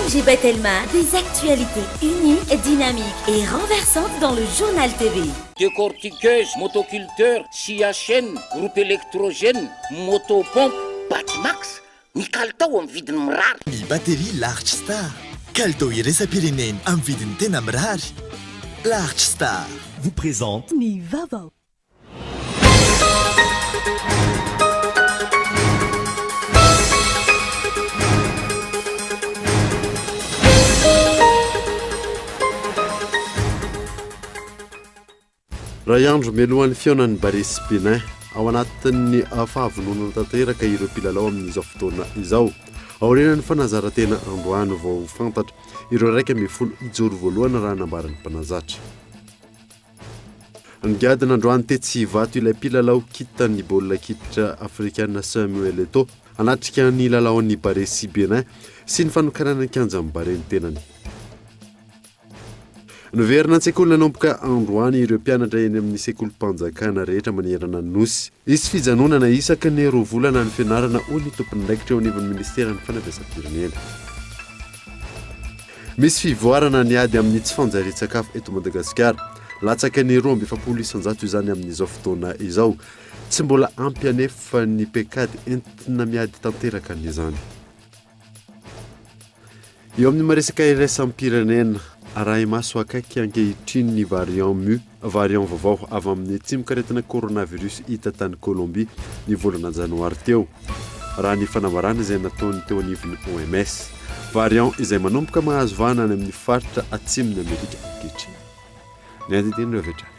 ONG Batelma, des actualités uniques, dynamiques et renversantes dans le Journal TV. Décortiqueuse, motoculteur, scie à chaîne, groupe électrogène, motopompe, Batimax, ny kalitao amin'ny vidiny mirary. Ny batterie Large Star, kalitao iraisam-pirenena amin'ny vidiny tena mirary. Large Star vous présente. Ny vaovao. Iray andro mialohan'ny fihaonan'ny Barea sy Bénin, ao anatin'ny fahavononana tanteraka ireo mpilalao amin'izao fotoana izao. Aorianan'ny fanazaran-tena androany vao ho fantatra ireo 11 hijoro voalohany raha nambaran'ny mpanazatra. Nigadona androany tetsy Ivato ilay mpilalao kintan'ny baolina kitra afrikana Samuel Eto'o hanatrika ny lalaon'ny Barea sy Bénin sy ny fanokanana ny kianjan'ny Barea ny tenany. Niverina an-tsekoly nanomboka androany ireo mpianatra eny amin'ny sekolim-panjakana rehetra manerana ny Nosy. Hisy fijanonana isaky ny roa volana ny fianarana hoy ny tompon'andraikitra eo anivon'ny minisiteran'ny fanabeazam-pirenena. Misy fivoarana ny ady amin'ny tsy fanjarian-tsakafo eto Madagasikara. Latsaky ny 42% izany amin'izao fotoana izao. Tsy mbola ampy anefa ny paikady entina miady tanteraka an'izany. Eo amin'ny maresaka iraisam-pirenena, arahi-maso akaiky ankehitriny ny variant Mu, variant vaovao avy amin'ny tsimokaretina coronavirus hita tany Colombie ny volana janoary teo, raha ny fanambarana izay nataon'ny teo anivon'ny OMS. Variant izay manomboka mahazo vahana any amin'ny faritra atsimon'i Amerika ankehitriny. Ny andinindininy avy hatrany.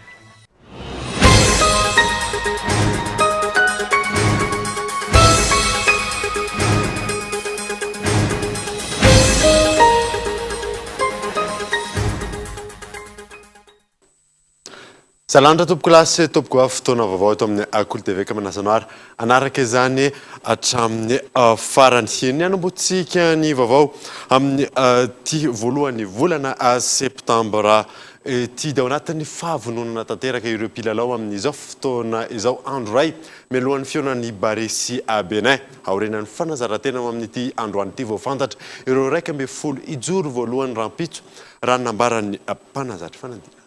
Salandra tompokolahy sy tompokovavy fotoana vaovao eto amin'ny Kolo TV ka manasa anao ary hanaraka izany hatramin'ny farany. Ny hanombohantsika ny vaovao amin'ity voalohan'ny volana septambra Ity dia ao anatin'ny fahavononana tanteraka ireo mpilalao amin'izao fotoana izao, andro iray mialohan'ny fihaonan'ny Barea sy Benin. Aorianan'ny fanazaran-tena ho amin'ity androany ity vao fantatra ireo 11 hijoro voalohany rahampitso, raha ny nambaran'ny mpanazatra fanadinana.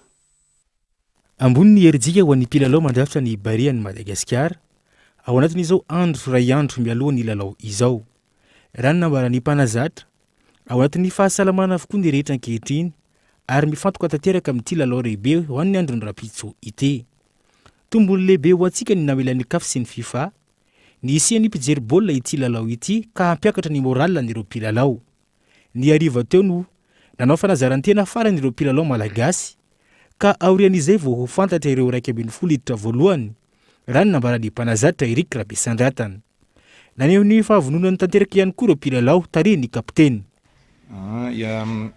Ambony ny herijika ho an'ny mpilalao mandrafitra ny Barea an'i Madagasikara, ao anatin'izao andro iray andro mialoha ny lalao izao. Raha ny nambaran'ny mpanazatra, ao anatin'ny fahasalamana avokoa ny rehetra ankehitriny ary mifantoka tanteraka amin'ity lalao lehibe ho an'ny andron'ny rahampitso ity. Tombony lehibe ho antsika ny namelan'ny Caf sy ny Fifa ny hisian'ny mpijery baolina ity lalao ity ka hampiakatra ny moral an'ireo mpilalao. Ny hariva teo no nanao fanazaran-tena farany ireo mpilalao malagasy ka aorian'izay vao ho fantatra ireo 11 hiditra voalohany raha ny nambaran'ny mpanazatra Eric Rabesandratana. Naneho ny fahavononany tanteraka ihany koa ireo mpilalao tarihin'ny kapiteny.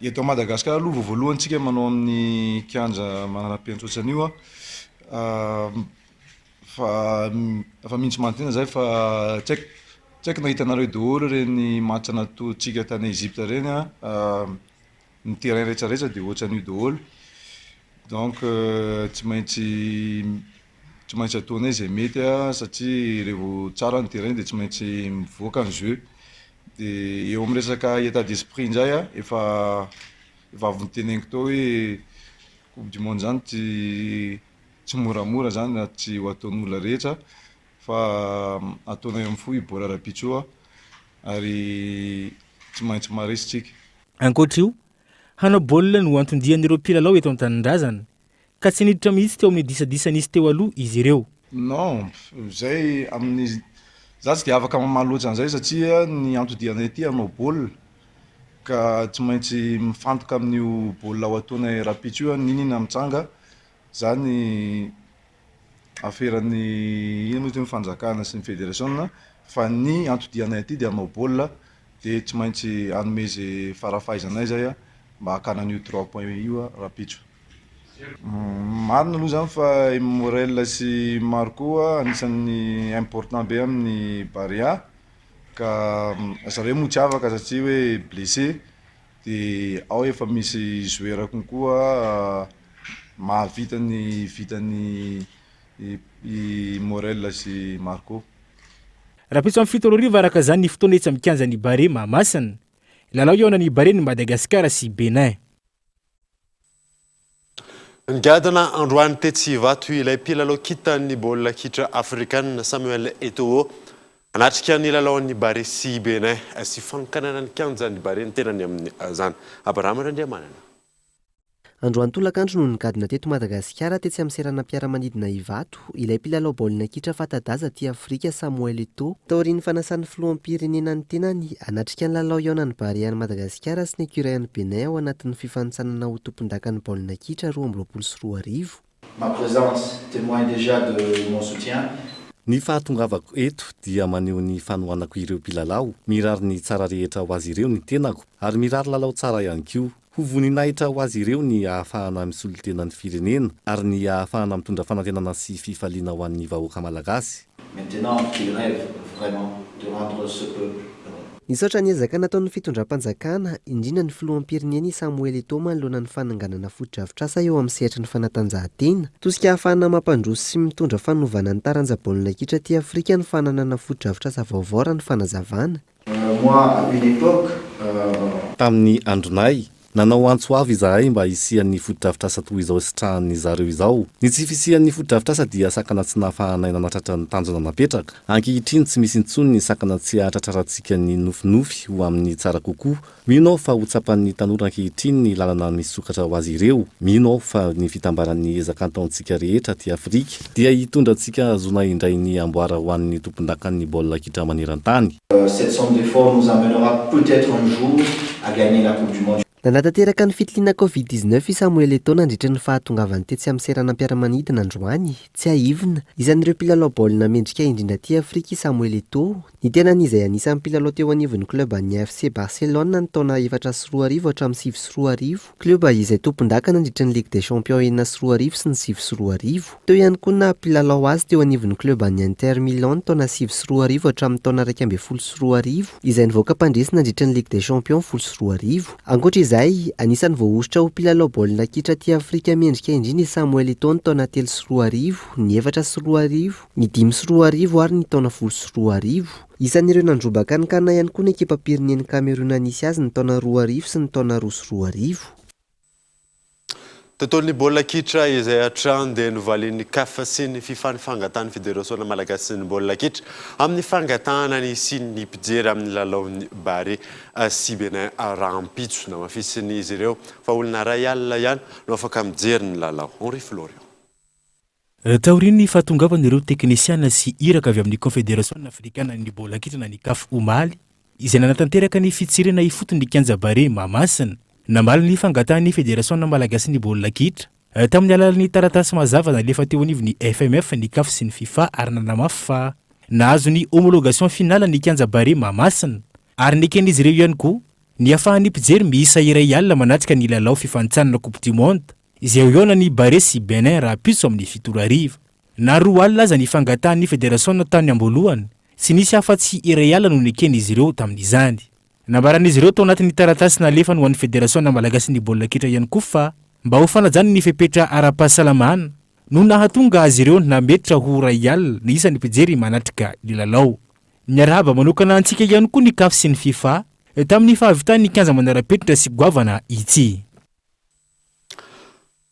Eto Madagasikara aloha vao voalohany tsika manao amin'ny kianja manara-penitra ohatran'io an, fa efa mihitsy manantena zay fa tsy haiko tsy haiko na hitanareo daholo ireny match nataontsika tany Egypte ireny an, ny terrain rehetra rehetra dia ohatran'io daholo, donc tsy maintsy Tsy maintsy ataonay izay mety satria revo tsara ny terrain dia tsy maintsy mivoaka ny jeu. Dia eo amin'ny resaka état d'esprit indray efa efa avy noteneniko teo hoe coupe du monde zany tsy tsy moramora zany na tsy ho ataon'olona rehetra fa ataonay amin'ny fo io baolina rahampitso io ary tsy maintsy maharesy tsika. Ankoatra io, hanao baolina no anton-dian'ireo mpilalao eto an-tanindrazana Ka tsy niditra mihitsy teo amin'ny disadisa nisy teo aloha izy ireo. Non, zay amin'ny, za tsy dia afaka mamaly loatra an'izay satria ny anton-dianay aty hanao baolina ka tsy maintsy mifantoka amin'io baolina ho ataonay rahampitso io n'inon'inona mitranga, zany aferan'ny inona moa izy teo, ny fanjakana sy ny federasiona fa ny anton-dianay aty dia hanao baolina dia tsy maintsy hanome ze fara-fahaizanay zay mba hakana an'io trois points io rahampitso. Marina aloha izany fa i Morel sy i Marco anisan'ny important be amin'ny Barea ka zareo moa tsy afaka satria hoe blessé dia ao efa misy joueur konkoa mahavita ny vitan'i i Morel sy i Marco. Rahampitso amin'ny 7 hariva araka izany ny fotoana etsy amin'ny kianjan'ny Barea Mahamasina. Lalao hihaonan'ny Barean'i Madagasikara sy Bénin. Nigadona androany tetsy Ivato ilay mpilalao kintan'ny baolina kitra afrikanina, Samuel Eto'o. Hanatrika ny lalaon'ny Barea sy Bénin sy fanokanana ny kianjan'ny Barea ny tenany amin'izany. Abraham Randriamanana. Androany tolakandro no nigadona teto Madagasikara tetsy amin'ny seranam-piaramanidina Ivato ilay mpilalao baolina kitra fanta-daza aty Afrika Samuel Eto'o, taorian'ny fanasan'ny filoham-pirenena ny tenany hanatrika ny lalao hihaonan'ny Barea an'i Madagasikara sy ny Ecureuil an'i Bénin ao anatin'ny fifanintsanana ho tompondakan'ny baolina kitra 2022. Ma présence témoigne déjà de mon soutien. Ny fahatongavako eto dia maneho ny fanohanako ireo mpilalao, mirary ny tsara rehetra ho azy ireo ny tenako ary mirary lalao tsara ihany koa. Ho voninahitra ho azy ireo ny ahafahana misolo tena ny firenena ary ny ahafahana mitondra fanantenana sy fifaliana ho an'ny vahoaka malagasy. Maintenant qu'il rêve vraiment de rendre ce peuple heureux. Nisaotra ny ezaka nataon'ny fitondram-panjakana, indrindra ny filoham-pirenena i Samuel Eto'o manoloana ny fananganana fotodrafitrasa eo amin'ny sehatry ny fanatanjahantena. Tosika ahafahana mampandroso sy mitondra fanovana ny taranja baolina kitra aty Afrika ny fananana fotodrafitrasa vaovao raha ny fanazavana. Moi à une époque. Tamin'ny andronay, nanao antso avo izahay mba hisian'ny fotodrafitrasa toy izao sitrahan'ny zareo izao. Ny tsy fisian'ny fotodrafitrasa dia sakana tsy nahafahanay nanatratra ny tanjona napetraka. Ankehitriny tsy misy intsony ny sakana tsy hahatratrarantsika ny nofinofy ho amin'ny tsara kokoa. Mino aho fa ho tsapan'ny tanora ankehitriny ny lalana misokatra ho azy ireo. Mino aho fa ny fitambaran'ny ezaka ataontsika rehetra aty Afrika dia hitondra antsika hahazoana indray ny amboara ho an'ny tompondakan'ny baolina kitra maneran-tany. Cette somme d'efforts nous amènera peut-être un jour à gagner la coupe du monde. Nanatanteraka ny fitiliana Covid 19 i Samuel Eto'o nandritra ny fahatongavany tetsy amin'ny seranam-piaramanidina androany. Tsiahivina, isan'ireo mpilalao baolina mendrika indrindra aty Afrika i Samuel Eto'o. Ny tenany izay anisan'ny mpilalao teo anivon'ny club an'ny FC Barcelone ny taona 2004 hatramin'ny 2009, club izay tompondaka nandritra ny Ligue des Champions 2006 sy ny 2009. Teo ihany koa ny naha mpilalao azy teo anivon'ny club an'ny Inter Milan ny taona 2009 hatramin'ny taona 2011, izay nivoaka mpandresy nandritra ny Ligue des Champions 2010. Ankoatra izay, anisan'ny voahosotra ho mpilalao baolina kitra aty Afrika mendrika indrindra i Samuel Eto'o ny taona 2003, ny 2004, Ny 2005 ary ny taona 2010. Isan'ireo nandrobaka ny can ihany koa ny ekipam-pirenen'i Kamerona nisy azy ny taona 2000 sy ny taona 2002. Tontolon'ny baolina kitra izay hatrany dia novalian'ny Caf sy ny fifa ny fangatahan'ny Federasiona malagasin'ny baolina kitra amin'ny fangatahana ny hisian'ny mpijery amin'ny lalaon'ny Barea sy Bénin rahampitso. Namafisin'izy ireo fa olona 1000 ihany no afaka mijery ny lalao. Henri Florian. Taorian'ny fahatongavan'ireo teknisiana sy iraka avy amin'ny Kaonfederasiona Afrikanan'ny Baolina Kitra na ny Caf omaly, izay nanatanteraka ny fitsirihana ifotony ny kianja Barea Mahamasina, namaly ny fangatahan'ny Federasiona Malagasin'ny Baolina Kitra, tamin'ny alalan'ny taratasy mazava nalefa teo anivon'ny FMF, ny Caf sy ny Fifa ary nanamafy fa nahazo ny homologation finale ny kianja Barea Mahamasina ary neken'izy ireo ihany koa ny hahafahan'ny mpijery miisa 1000 manatrika ny lalao fifanintsanana Coupe du Monde Izay ho hihaona ny Barea sy Bénin rahampitso amin'ny 7 ora hariva. Na 20 aza ny fangatahan'ny federasiona tany am-boalohany, tsy nisy afa-tsy 1000 no neken'izy ireo tamin'izany. Nambaran'izy ireo tao anatin'ny taratasy nalefany ho an'ny federasiona malagasin'ny baolina kitra ihany koa fa mba ho fanajana ny fepetra ara-pahasalamana no nahatonga azy ireo nametra ho 1000 ny isan'ny mpijery manatrika ny lalao. Niarahaba manokana antsika ihany koa ny Caf sy ny Fifa tamin'ny fahavitan'ny kianja manara-penitra sy goavana ity.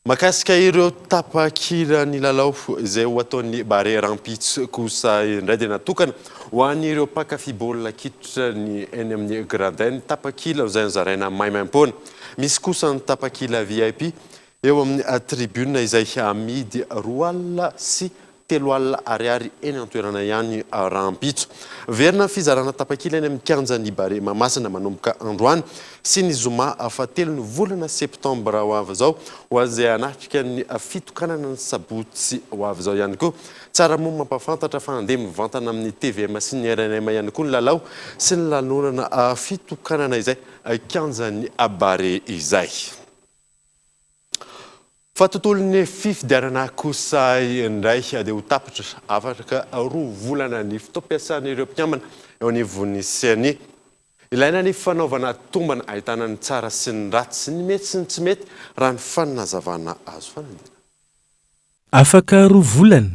Mahakasika ireo tapakilan'ny lalao izay ho ataon'ny Barea rahampitso kosa indray dia natokana ho an'ireo mpankafy baolina kitra ny eny amin'ny gradin ny tapakila izay nozaraina maimaimpoana. Misy kosa ny tapakila VIP eo amin'ny tribune izay amidy 30 alina ariary eny an-toerana ihany rahampitso. Miverina ny fizarana tapakila eny amin'ny kianjan'ny Barea Mahamasina manomboka androany sy ny zoma fahatelon'ny volana septambra ho avy izao ho an'izay hanatrika ny fitokanana ny sabotsy ho avy izao ihany koa. Tsara moa mampahafantatra fa handeha mivantana amin'ny tvm sy ny rnm ihany koa ny lalao sy ny lanonana fitokanana izay kianjan'ny Barea izay. Fa tontolon'ny fifidianana kosa indray dia ho tapitra afaka roa volana ny fotoam-piasan'ireo mpikambana eo anivon'ny Ceni. Ilaina ny fanaovana tombana ahitana ny tsara sy ny ratsy, ny mety sy ny tsy mety raha ny fanazavana azo. Fanadinana. Afaka roa volana,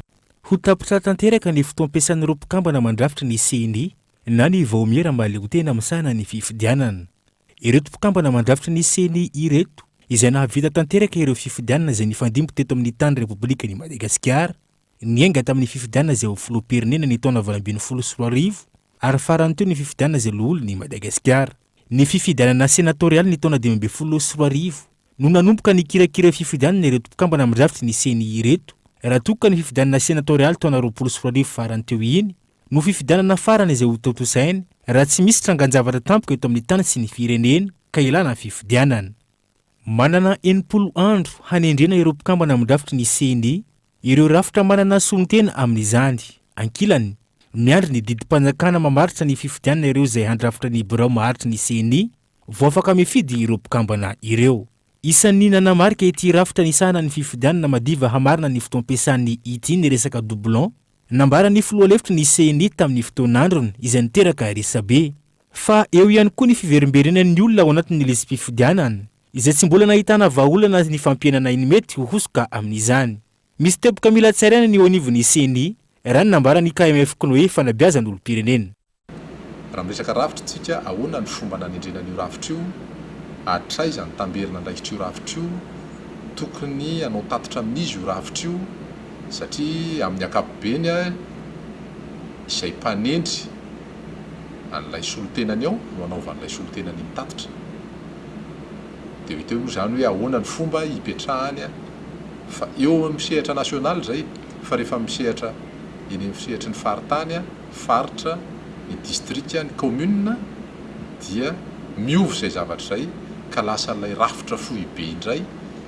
ho tapitra tanteraka ny fotoam-piasan'ireo mpikambana mandrafitra ny Ceni na ny vaomiera mahaleotena misahana ny fifidianana. Ireto mpikambana mandrafitra ny Ceni ireto, izay nahavita tanteraka ireo fifidianana izay nifandimby teto amin'ny tany Repoblikan'i Madagasikara, niainga tamin'ny fifidianana izay ho filoham-pirenena ny taona 2018 ary farany teo ny fifidianana izay loholon'i Madagasikara. Ny fifidianana senatorialy ny taona 2015 no nanomboka nikirakira fifidianana ireto mpikambana amin'ny rafitry ny Ceni ireto, raha toa ka ny fifidianana senatorialy taona 2020 farany teo iny no fifidianana farany izay hotontosaina raha tsy misy trangan-javatra tampoka eto amin'ny tany sy ny firenena ka ilana fifidianana. Manana 60 andro hanendrena ireo mpikambana amin'ny rafitry ny Ceni ireo rafitra manana solontena amin'izany. Ankilany, miandry ny didim-panjakana mamaritra ny fifidianana ireo izay handrafitra ny birao maharitry ny Ceni vao afaka mifidy ireo mpikambana ireo. Isan'ny nanamarika ity rafitra nisahana ny fifidianana madiva hamarina ny fotoam-piasan'ny ity ny resaka doublon nambaran'ny filoha lefitry ny Ceni tamin'ny fotoan'androny izay niteraka resabe. Fa eo ihany koa ny fiverimberenan'ny olona ao anatin'ny lisi-pifidianana izay tsy mbola nahitana vahaolana ny fampihenana ny mety ho hosoka amin'izany. Misy teboka mila tsaraina ny eo anivon'ny Ceni, raha ny nambaran'ny KMF Cnoe fanabeazan'olom-pirenena. Raha miresaka rafitra isika, ahoana ny fomba nanendrena an'io rafitra io, hatraiza ny tamberin'andraikitr'io rafitra io, tokony hanao tatitra amin'iza io rafitra io, satria amin'ny ankapobeny izay mpanendry an'ilay solontenany ao no anaovan'ilay solontenany ny tatitra. Dia ho hita eo moa izany hoe ahoana ny fomba hipetrahany fa eo amin'ny sehatra nasionaly izay, fa rehefa amin'ny sehatra eny amin'ny sehatry ny faritany, faritra, ny distrika, ny commune dia miova izay zavatra izay ka lasa ilay rafitra foibe indray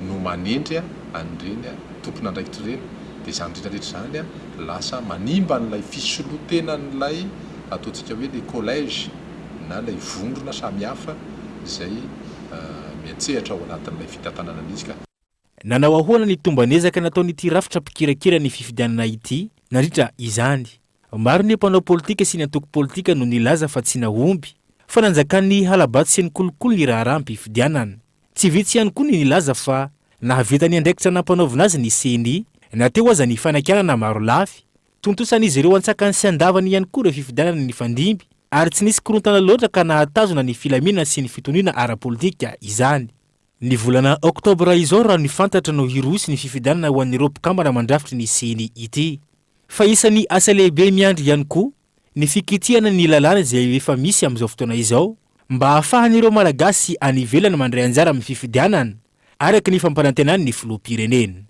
no manendry an'ireny tompon'andraikitra ireny dia izany rehetra rehetra izany lasa manimba an'ilay fisolotenan'ilay ataontsika hoe le collège na ilay vondrona samihafa izay miantsehatra ao anatin'ilay fitantanana an'izy ka. Nanao ahoana ny tomban'ezaka nataon'ity rafitra mpikirakira ny fifidianana ity nandritra izany? Maro ny mpanao politika sy ny antoko politika no nilaza fa tsy nahomby, fa nanjakan'ny hala-bato sy ny kolikoly ny raharaham-pifidianana. Tsy vitsy ihany koa ny nilaza fa nahavita ny andraikitra nampanaovina azy ny Ceni, na teo aza ny fanakianana marolafy. Tontosan'izy ireo an-tsakany sy an-davany ihany koa ireo fifidianana nifandimby, ary tsy nisy korontana loatra ka nahatazona ny filaminana sy ny fitoniana ara-politika izany. Ny volana oktobra izao raha ny fantatra no hiroso ny fifidianana ho an'ireo mpikambana mandrafitry ny Ceni ity. Fa isan'ny asa lehibe miandry ihany koa ny fikitihana ny lalàna izay efa misy amin'izao fotoana izao mba hahafahan'ireo Malagasy any ivelany mandray anjara amin'ny fifidianana araka ny fampanantenan'ny filoham-pirenena.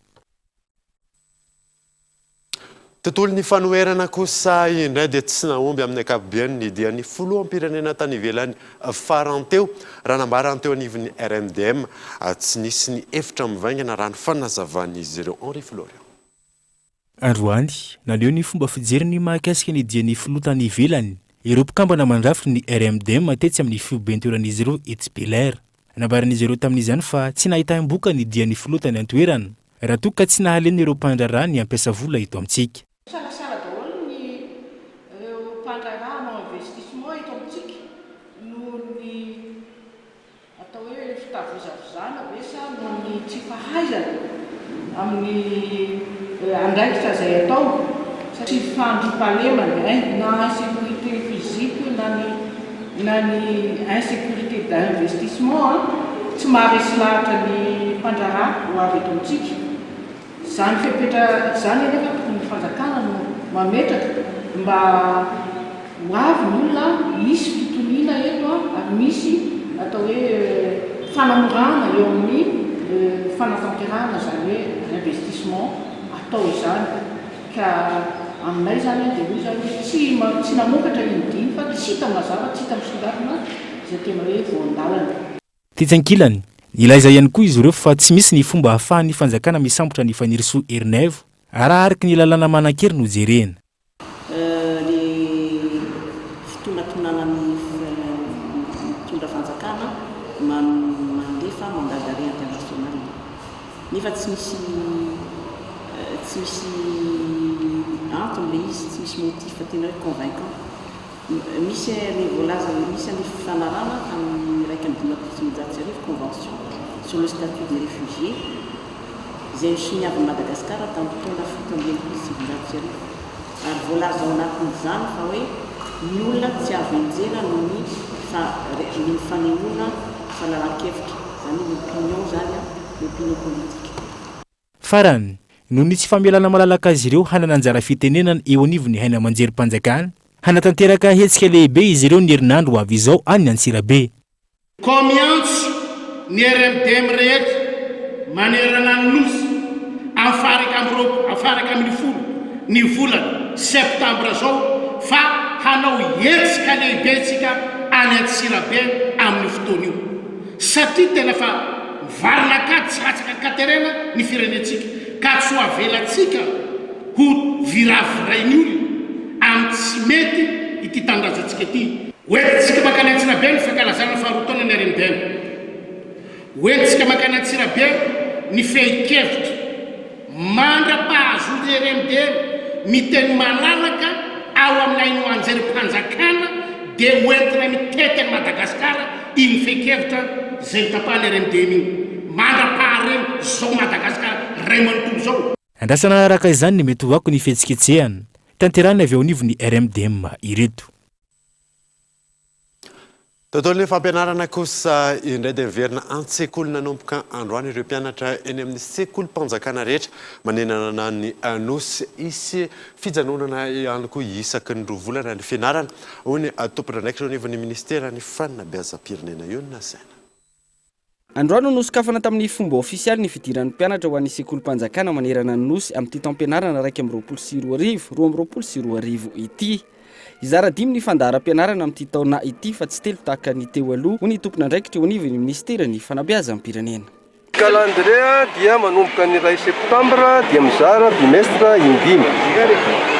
Tontolon'ny fanoherana kosa indray dia tsy nahomby amin'ny ankapobeny ny dian'ny filoham-pirenena tany ivelany farany teo, raha nambarany teo anivon'ny RMDM. Tsy nisy ny hevitra mivaingana raha ny fanazavan'izy ireo. Henri Florian. Androany, naneho ny fomba fijeriny mahakasika ny dian'ny filoha tany ivelany ireo mpikambana mandrafitra ny RMDM tetsy amin'ny foiben-toeran'izy ireo etsy Bel'Air. Nambaran'izy ireo tamin'izany fa tsy nahitam-boka ny dian'ny filoha tany an-toerana, raha toa ka tsy nahalena ireo mpandraharaha ny hampiasa vola eto amintsika. Misalasala daholo ny ireo mpandraharaha hanao investissement eto amintsika noho ny atao hoe fitavozavozana ve sa noho ny tsy fahaizana amin'ny andraikitra izay atao sa tsy fandriampahalemana na insécurité physique io na ny na ny insécurité d'investissement an, tsy maharesy lahatra ny mpandraharaha ho avy eto amintsika. Izany fepetra izany anefa tokony ny fanjakana no mametraka mba ho avy ny olona, hisy fitoniana eto ary misy atao hoe fanamorana eo amin'ny fanatanterahana izany hoe investissement atao izany. Ka aminay izany dia hoy izany hoe tsy tsy namokatra iny dia iny fa tsy hita mazava, tsy hita misongadina izay tena hoe voan-dalana. Tetsy ankilany, nilaza ihany koa izy ireo fa tsy misy ny fomba ahafahan'ny fanjakana misambotra an'i Fanirisoa Ernaivo raha araka ny lalàna manan-kery no jerena. Ny fitonatonanan'ny mpitondra fanjakana mandefa mandat d'arrêt international. Nefa tsy misy tsy misy antony ilay izy, tsy misy motif tena hoe convaincant. Misy ilay voalaza, misy an'ilay fifanarahana tamin'ny 1951, convention sur le statut des réfugiés, izay nosoniavin'i Madagasikara tamin'ny taona 1967. Ary voalaza ao anatin'izany fa hoe ny olona tsy azo enjehina noho ny fa noho ny fanehoana. fahalalan-kevitra, izany hoe ny opinion izany an, ny opinion politique. Farany, noho ny tsy famelana malalaka azy ireo hanana anjara fitenenana eo anivon'ny haino aman-jerim-panjakana, hanatanteraka hetsika lehibe izy ireo ny herinandro ho avy izao any Antsirabe. Koa miantso ny RMDM rehetra manerana ny Nosy amin'ny faha-11 ny volana septambra izao fa hanao hetsika lehibe isika any Antsirabe amin'io fotoana io satria tena efa mivarina an-kady sy latsaka an-katerena ny firenentsika ka tsy ho avelantsika ho viravirain'ny olona amin'ny tsy mety ity tanindrazantsika ity. Hoentintsika mankany Antsirabe ny fankalazana ny faharoa taonan'ny RMDM. Hoentintsika mankany Antsirabe ny fehin-kevitra mandra-pahazoan'ny RMDM miteny malalaka ao amin'ny haino aman-jerim-panjakana dia hoentina mitety an'i Madagasikara iny fehin-kevitra izay notapahan'ny RMDM iny mandra-pahareny izao Madagasikara iray manontolo izao. Andrasana araka izany ny mety ho akon'ny fihetsiketsehana tanterahina avy eo anivon'ny RMDM ireto. Tontolon'ny fampianarana kosa indray dia miverina an-tsekoly nanomboka androany ireo mpianatra eny amin'ny sekolim-panjakana rehetra manerana ny Nosy. Hisy fijanonana ihany koa isaky ny roa volana ny fianarana, hoy ny tompon'andraikitra eo anivon'ny minisiteran'ny fanabeazam-pirenena io nasaina. Androany no nosokafana tamin'ny fomba ofisialy ny fidiran'ny mpianatra ho an'ny sekolim-panjakana manerana ny Nosy amin'ity taom-pianarana 2021, 2022 ity. Hizara dimy ny fandaharam-pianarana amin'ity taona ity fa tsy telo tahaka ny teo aloha, hoy ny tompon'andraikitra eo anivon'ny minisiteran'ny fanabeazam-pirenena. Ny calendrier dia manomboka ny iray septambra dia mizara bimestre in-dimy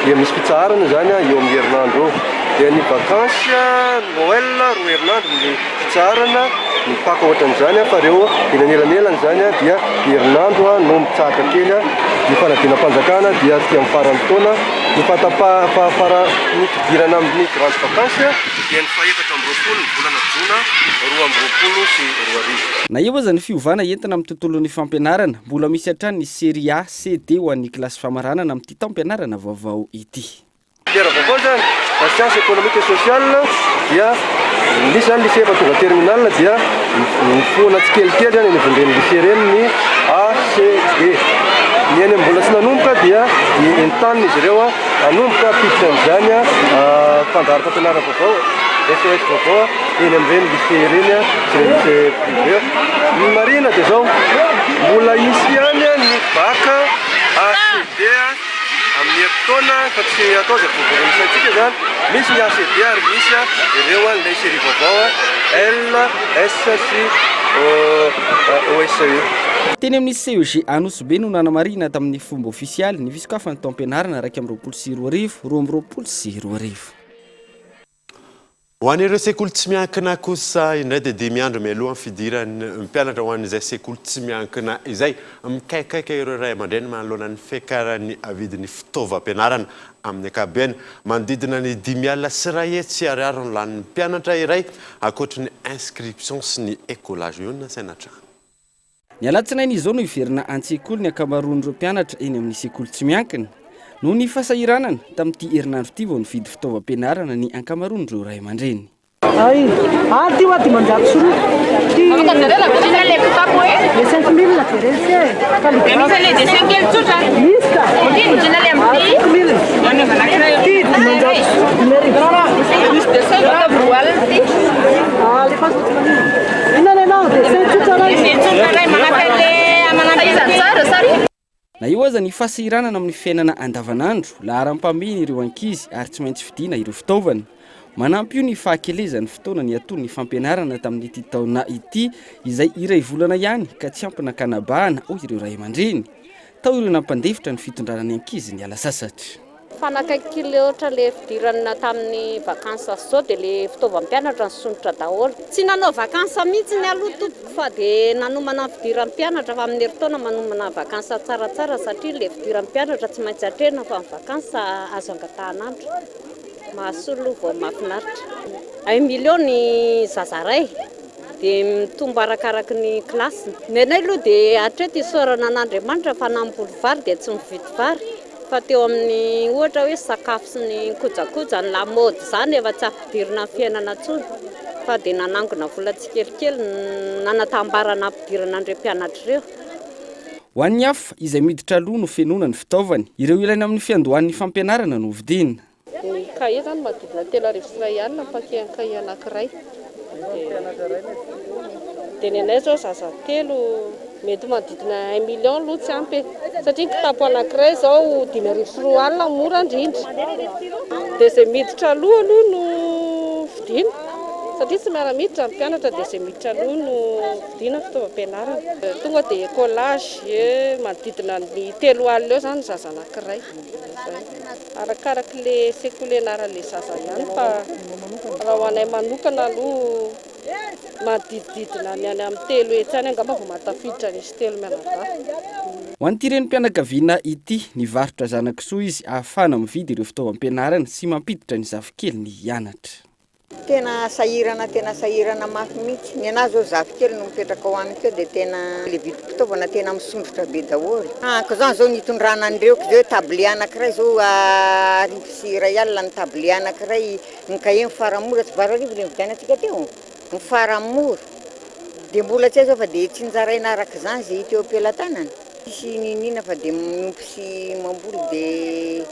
dia misy fitsaharana izany eo amin'ny herinandro eo. Dia ny vacances Noël roa herinandro ny fitsaharana, ny Paka ohatran'izany fa ireo eny anelanelany izany dia herinandro no mitsahatra kely, ny fanadinam-panjakana dia aty amin'ny faran'ny taona, ny fahatapaha ny fidirana amin'ny grandes vacances dia ny faha-24 ny volana jona 2022. Na eo aza ny fiovana entina amin'ny tontolon'ny fampianarana, mbola misy hatrany ny série A, C, D ho an'ny kilasy famaranana amin'ity taom-pianarana vaovao ity. Filière vaovao zany, la science économique et sociale dia misy zany lycée efa tonga terminale dia mifohana tsikelikely zany eny anivon'ireny lycée ireny ny A, C, D. Ny any mbola tsy nanomboka dia entanina izy ireo hanomboka hampiditra an'izany fandaharam-pampianarana vaovao, SES vaovao eny amin'ireny lycée ireny sy ireny lycée privé. Ny marihina dia izao, mbola hisy ihany ny bac A, C, D. Amin'ny herintaona fa tsy atao izay voavoaka ny saintsika izany, misy ny ACD ary misy ireo ilay série vaovao L, S sy OSE. Teny amin'ny CEG Anosibe no nanamarihina tamin'ny fomba ofisialy ny fisokafan'ny taom-pianarana 2021, 2022. Ho an'ireo sekoly tsy miankina kosa indray dia dimy andro mialoha ny fidiran'ny mpianatra ho an'izay sekoly tsy miankina izay. Mikaikaika ireo ray aman-dreny manoloana ny fiakaran'ny vidin'ny fitaovam-pianarana amin'ny ankapobeny. Manodidina ny 105 ariary no lanin'ny mpianatra iray ankoatry ny inscription sy ny écolage. Io no nasaina hatrany. Ny alatsinainy izao no hiverina an-tsekoly ny ankamaroan'ireo mpianatra eny amin'ny sekoly tsy miankina. Noho ny fahasahiranana, tamin'ity herinandro ity vao nividy fitaovam-pianarana ny ankamaroan'ireo ray aman-dreny. Ay, ah ty hoa 500. Ty. Afaka jerena ve le kitapo e? Le 5000 jerena se. Calligraphe. Misy le dessin kely tsotra. Misy ka. Indrindra le amin'ny. 5000. Ty 500. Misy dessin ataovy roa alina ty. Ah, alefaso tsy manino. Na eo aza ny fahasahiranana amin'ny fiainana andavanandro, laharam-pahamehana ireo ankizy ary tsy maintsy vidiana ireo fitaovana. Manampy io ny fahakelezan'ny fotoana niatoan'ny fampianarana tamin'ity taona ity izay iray volana ihany ka tsy ampy nankanabahana, hoy ireo ray aman-dreny. Tao ireo nampandefitra ny fitondrana ny ankizy niala sasatra. Mifanakaiky loatra le fidirana tamin'ny vacances zao dia le fitaovam-pianatra nisondrotra daholo. Tsy nanao vacances mihitsy ny aloha tompoko fa dia nanomana ny fidiran'ny mpianatra fa amin'ny herintaona manomana vacances tsaratsara satria le fidiran'ny mpianatra tsy maintsy atrehina fa ny vacances azo angatahan'andro. Mahasoa aloha vao mahafinaritra. Un million ny zaza iray dia mitombo arakaraky ny kilasiny. Ny anay aloha dia hatreto isaorana an'Andriamanitra fa namboly vary dia tsy mividy vary. Fa teo amin'ny ohatra hoe sakafo sy ny kojakoja, ny lamaody izany efa tsy ampidirina amin'ny fiainana intsony. Fa dia nanangona vola tsikelikely nanatambarana hampidirana an'ireo mpianatra ireo. Ho an'ny hafa, izay miditra aloha no fenoina ny fitaovany. Ireo ilaina amin'ny fiandohan'ny fampianarana no vidiana. Ny kahie izany manodidina 30 30 ny paquet an'ny kahie anankiray. Dia ny anay izao zaza telo mety manodidina un million aloha tsy ampy e. Satria ny kitapo anankiray izao 2005 no mora indrindra. Dia izay miditra aloha aloha no vidiana satria tsy miara-miditra ny mpianatra dia izay miditra aloha no vidiana fitaovam-pianarana. Tonga dia écolage manodidina ny 30 eo izany ny zaza anankiray. Izay. Arakarak'ilay sekoly ianaran'ilay zaza ihany fa raha ho anay manokana aloha manodidididina ny any amin'ny 300 any angamba vao mahatafiditra an'izy telo mianadahy. Ho an'ity renim-pianakaviana ity, nivarotra zana-kisoa izy ahafahana mividy ireo fitaovam-pianarana sy mampiditra ny zafikeliny hianatra. Tena sahirana tena sahirana mafy mihitsy. Ny anah zao zafikely no mipetraka ao amiko eo dia tena le vidim-pitaovana tena misondrotra be daholo. Ka zany zao nitondrana an'ireo ko zao tablier anakiray zao 1100 ny tablier anakiray, ny kahie ny faramora tsy 8000 le nividianantsika teo? Ny faramora. Dia mbola tsy aiza fa dia tsinjaraina arak'izany izay hita eo am-pelatanana. Tsisy n'inon'inona fa dia miompy sy mamboly dia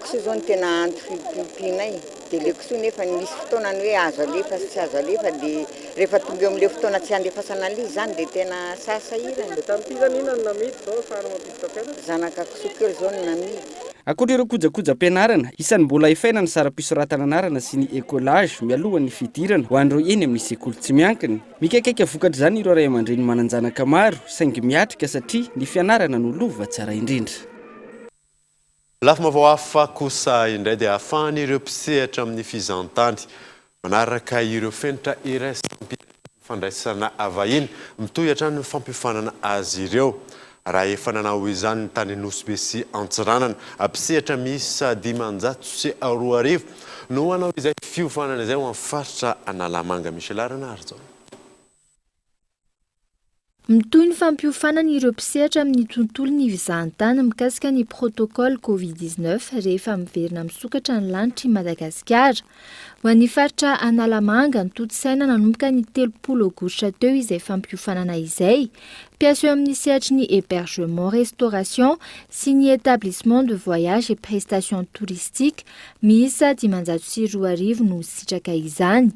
kisoa zao no tena antom-piompianay. Dia le kisoa nefa misy fotoana ny hoe azo alefa sy tsy azo alefa dia rehefa tonga eo amin'ilay fotoana tsy andefasana an'ilay izy izany dia tena sahasahirana. Dia tamin'ity izany inona no namidy izao ahafahana mampiditra mpianatra? Zanaka kisoa kely izao no namidy. Ankoatra ireo kojakojam-pianarana, isan'ny mbola efaina ny saram-pisoratana anarana sy ny écolage mialohan'ny fidirana ho an'ireo eny amin'ny sekoly tsy miankina. Mikaikaika vokatr'izany ireo ray aman-dreny manan-janaka maro, saingy miatrika satria ny fianarana no lova tsara indrindra. Lafim-baovao hafa kosa indray dia ahafahan'ireo mpisehatra amin'ny fizahantany manaraka ireo fenitra iraisam-pirenena ny fandraisana vahiny. Mitohy hatrany ny fampiofanana azy ireo. Raha efa nanao izany ny tany Nosy Be sy Antsiranana, mpisehatra miisa 2500 no hanao izay fiofanana izay ho an'ny faritra Analamanga. Michela Ranarijaona. Mitohy ny fampiofanana ireo mpisehatra amin'ny tontolon'ny fizahantany mikasika ny protocole Covid 19 rehefa miverina misokatra ny lanitr'i Madagasikara. Ho an'ny faritra Analamanga, notontosaina nanomboka ny 30 aogositra teo izay fampiofanana izay. Mpiasa eo amin'ny sehatry ny hébergement restauration sy ny établissement de voyage et prestations touristiques miisa 2500 no nisitraka izany.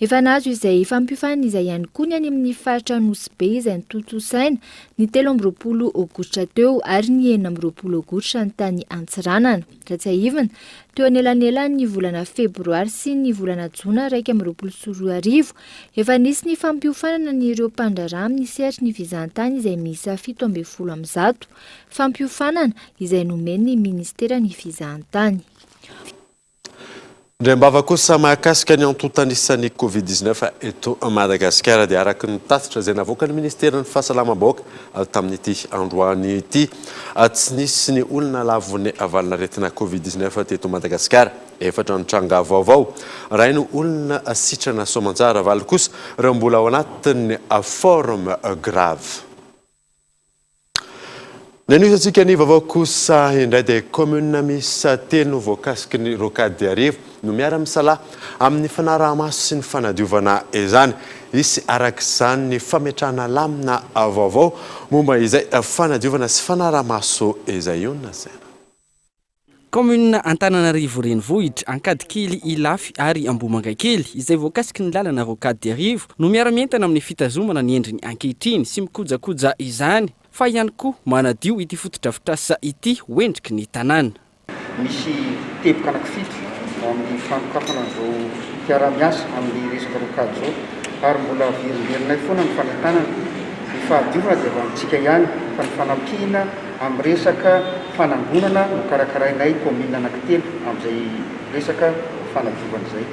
Efa nahazo izay fampiofanana izay ihany koa ny any amin'ny faritra Nosy Be izay notontosaina ny 23 aogositra teo ary ny 26 aogositra ny tany Antsiranana. Raha tsiahivina, teo anelanelan'ny volana febroary sy ny volana jona 2021, efa nisy ny fampiofanana ny ireo mpandraharaha amin'ny sehatry ny fizahantany izay miisa 117. Fampiofanana izay nomen'ny ministeran'ny fizahantany. Indray am-bava kosa mahakasika ny antontan'isan'ny Covid 19 eto Madagasikara dia araka ny tatitra izay navoakan'ny ministeran'ny fahasalamam-bahoaka tamin'ity androany ity, tsy nisy ny olona lavon'ny valanaretina Covid 19 teto Madagasikara. Efatra ny tranga vaovao, iray no olona sitrana soamantsara, valo kosa ireo mbola ao anatin'ny forme grave. Ny hanohizantsika ny vaovao kosa indray dia kaominina miisa telo no voakasiky ny Rocade d'Iarivo no miara-misalahy amin'ny fanaraha-maso sy ny fanadiovana izany. Hisy araka izany ny fametrahana lamina vaovao momba izay fanadiovana sy fanaraha-maso izay. Io no lazaina. Kaominina Antananarivo Renivohitra, Ankadikely, Ilafy ary Ambohimangakely, izay voakasiky ny lalana Rocade d'Iarivo, no miara-mientana amin'ny fitazomana ny endriny ankehitriny sy mikojakoja izany, fa ihany koa manadio ity fotodrafitrasa ity ho endriky ny tanàna. Misy teboka anankifito amin'ny fanokafana an'izao fiaraha-miasa amin'ny resaka rocade izao ary mbola averimberinay foana ny fanentanana. Ny fahadiovana dia avy amintsika ihany fa ny fanampiana Amin'ny resaka fanangonana no karakarainay kaominina anankitelo amin'izay resaka fanadiovana izay.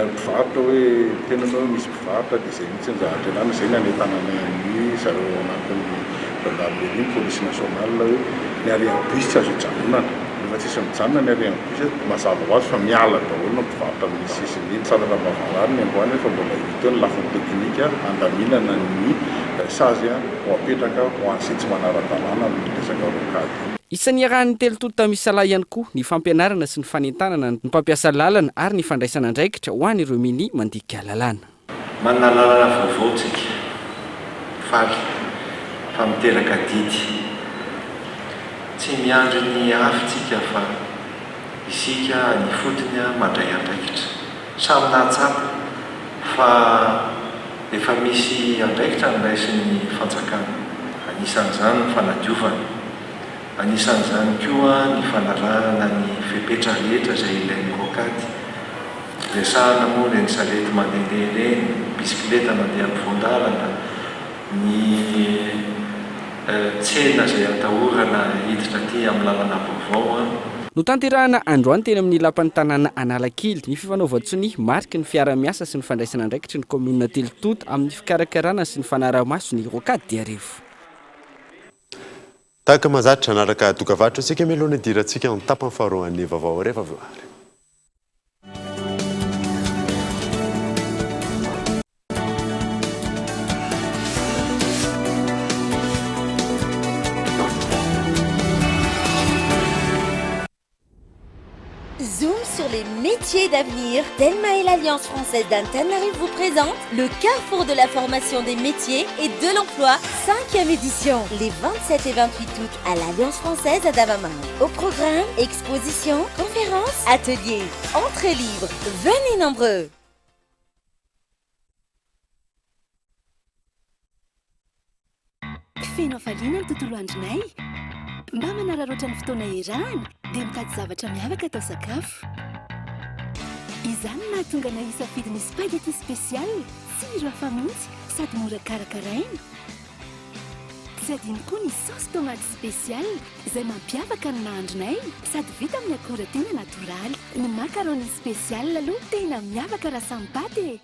Mpivarotra hoe miteny ianao hoe misy mpivarotra dia izay mihitsy ny zavatra ilana, izay ny hanentananay amin'ny zareo ao anatin'ny gendarmerie, ny police nationale hoe ny arrêt en bus tsy azo ijanonana, rehefa tsisy mijanona ny arrêt en bus mazava ho azy fa miala daholo ny mpivarotra amin'ny sisiny iny. Salatra am-bavarano ny androany fa mbola hita eo ny lafiny teknika handaminana ny sazy. ho apetraka ho an'izay tsy manara-dalàna amin'ny resaka rocade io. Isan'ny iarahan'ny telo tonta misalahy ihany koa ny fampianarana sy ny fanentanana ny mpampiasa lalana ary ny fandraisana andraikitra ho an'ireo minia mandika lalàna. Manana lalana vaovao tsika. Faly fa miteraka adidy. Tsy miandry ny hafa tsika fa isika any ifotony mandray andraikitra. Samy nahatsapa fa efa misy andraikitra noraisin'ny fanjakana. Anisan'izany ny fanadiovana. Anisan'izany koa ny fanarahana ny fepetra rehetra izay ilain'ny rocade. Resahana moa ireny sarety mandehandeha ireny, ny bisikileta mandeha ampovoan-dalana, ny tsena izay atahorana hiditra aty amin'ny lalana vaovao. Notanterahana androany teny amin'ny Lapan'ny tanàna Analakely ny fifanaovan-tsonia mariky ny fiara-miasa sy ny fandraisana andraikitry ny kaominina telo tonta amin'ny fikarakarana sy ny fanaraha-maso ny Rocade d'Iarivo. Tahaka mahazatra, hanaraka dokavarotra isika mialoha ny hidirantsika amin'ny tapany faharoan'ny vaovao rehefa avy eo ary. Zoom sur les métiers d'avenir. Telma et l'Alliance française d'Antananarivo vous présente le carrefour de la formation des métiers et de l'emploi, 5e édition, les 27 et 28 août à l'Alliance française à Davamar. Au programme, exposition, conférences, ateliers, entrée libre. Venez nombreux. Feno hafaliana ny tontolo andronay. Mba manararaotra ny fotoana iarahana dia mitady zavatra miavaka atao sakafo. Izany no nahatonga anay hisafidy ny spaghetti spécial, tsiro hafa mihitsy sady mora karakaraina. Tsy adino koa ny saosy tomate spécial izay mampiavaka ny nahandronay sady vita amin'ny akora tena natoraly. Ny macaroni spécial aloha tena miavaka raha samy paty e!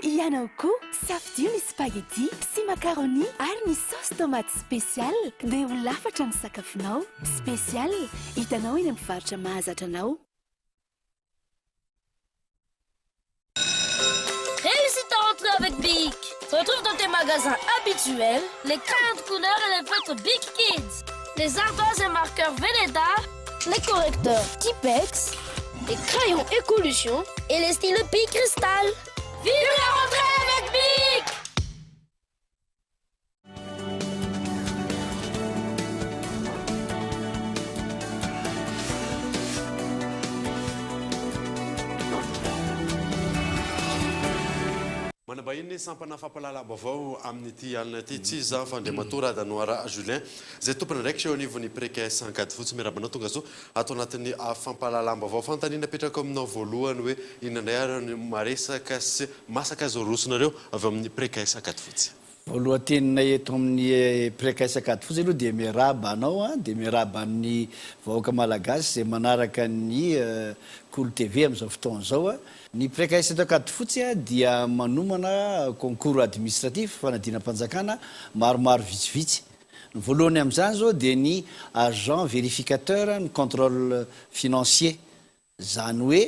Ianao koa, safidio ny spaghetti sy macaroni ary ny sauce tomate spécial dia ho lafatra ny sakafonao. Spécial, hitanao eny amin'ny mpivarotra mahazatra anao. Réussis ta rentrée avec Bic! Retrouve dans tes magasins habituels les crayons de couleur et les feutres Bic Kids, les ardoises et marqueurs Velleda, les correcteurs Tipex, les crayons Écolution et les stylos Bic Cristal. Vive la rentrée avec Bic! Manambahiny ny sampana fampahalalam-baovao amin'ity alina ity, tsy iza fa Andriamatoa Radanoara Julien, izay tompon'andraikitra eo anivon'ny Precas Ankadifotsy. Miarahaba anao tongasoa ato anatin'ny fampahalalam-baovao. Fanontaniana apetrako aminao voalohany hoe inona indray ary no maresaka sy masaka azo arosonareo avy ao amin'ny Precas Ankadifotsy? Voalohan-teninay eto amin'ny Precas Ankadifotsy aloha dia miarahaba anao dia miarahaba ny vahoaka malagasy izay manaraka ny Kolo TV amin'izao fotoana izao. Ny Precas eto Ankadifotsy dia manomana concours administratif, fanadinam-panjakana, maromaro vitsivitsy. Ny voalohany amin'izany izao dia ny agent vérificateur ny contrôle financier, izany hoe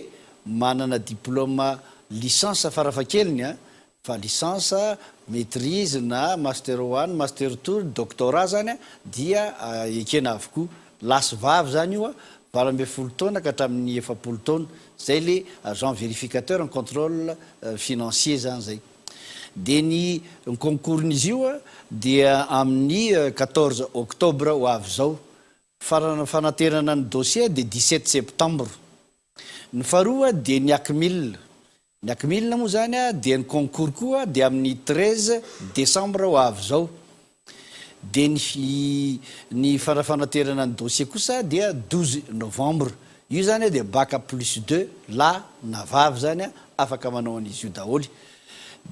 manana diplôme licence farafahakeliny fa licence, maitrise na master one, master two, doctorat izany dia ekena avokoa. Lahy sy vavy izany io, 18 taona ka hatramin'ny 40 taona. Izay ilay agent vérificateur en contrôle financier izany izay. Dia ny concours-n'izy io dia amin'ny 14 octobre ho avy izao. Farana fanaterana ny dossier dia 17 septembre. Ny faharoa dia ny ACMIL. Ny ACMIL moa izany dia ny concours koa dia amin'ny 13 décembre ho avy izao. Dia ny ny fanaterana ny dossier kosa dia 12 novembre. Io izany dia bac plus deux, lahy na vavy izany afaka manao an'izy io daholo.